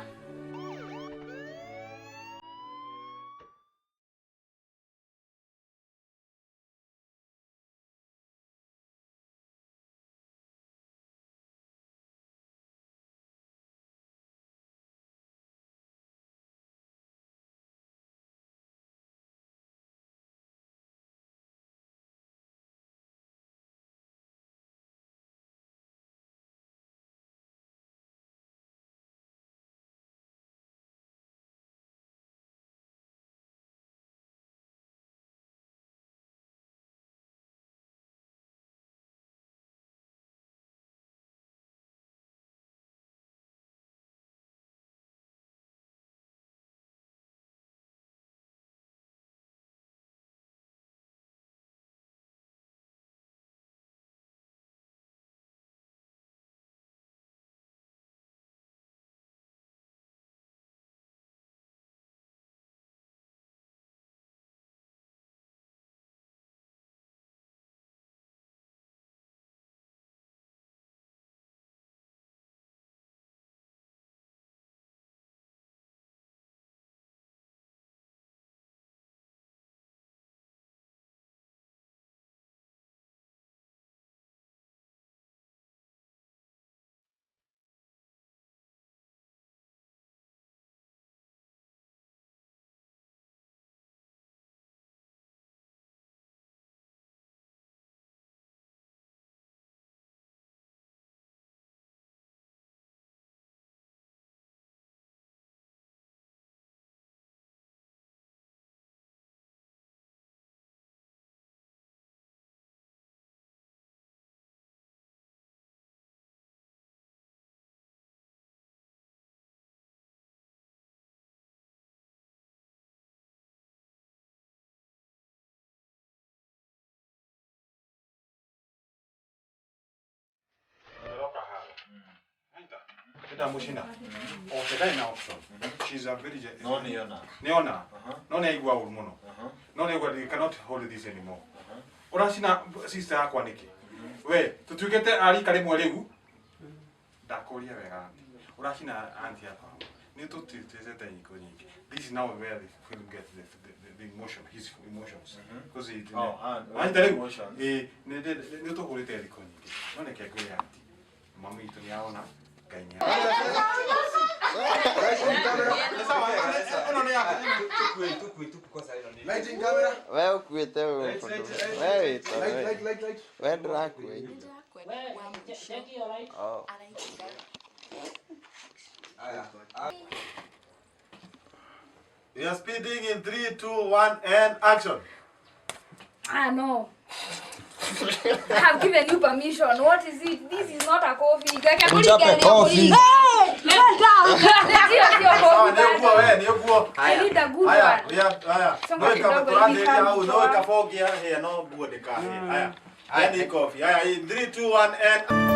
[SPEAKER 7] Ndĩroka haha. Ndamucina. Okay, ndarĩ na option. She's a very
[SPEAKER 5] No nĩona.
[SPEAKER 7] Nĩona. No nĩ aigua ũru mũno. No nĩ aigua they cannot hold this anymore. Ũracina sister yakwa nĩkĩ? We, tũtuĩkĩte a rika rĩmwe rĩu. Ndakũria wega auntie. Ũracina auntie yakwa. Nĩ tũtĩtĩte nyiko nyingĩ. This is now where the film gets the emotion, his emotions. Because he
[SPEAKER 5] Oh, and-
[SPEAKER 7] Wanyita rĩu?
[SPEAKER 5] emotions.
[SPEAKER 7] Ĩĩ, nĩ tũhũrĩte thikũ nyingĩ. No reke ngwĩre auntie. Mami witũ nĩ arona, Ngai nĩ
[SPEAKER 9] We ũkuĩte we wĩta we. We ndũrakua indo. Oh.
[SPEAKER 5] We are speeding in 3, 2, 1, and action.
[SPEAKER 1] Ah, no. I have given you permission. What is it? This is not a coffee.
[SPEAKER 10] Mchape coffee.
[SPEAKER 1] Hey, well done. Sio sio
[SPEAKER 5] Sawa,
[SPEAKER 1] coffee.
[SPEAKER 5] nĩ ũguo we, nĩ ũguo.
[SPEAKER 1] I need a good
[SPEAKER 5] Haya,
[SPEAKER 1] one.
[SPEAKER 5] haya.
[SPEAKER 1] Songa
[SPEAKER 5] No
[SPEAKER 1] kidogo
[SPEAKER 5] ĩkamũtũrathĩria
[SPEAKER 1] hivi
[SPEAKER 5] hau, no
[SPEAKER 1] kama
[SPEAKER 5] ĩkabongia hĩa, no nguo ndĩkahĩe. Haya. Haya nĩ coffee. Haya, in 3, 2, 1, and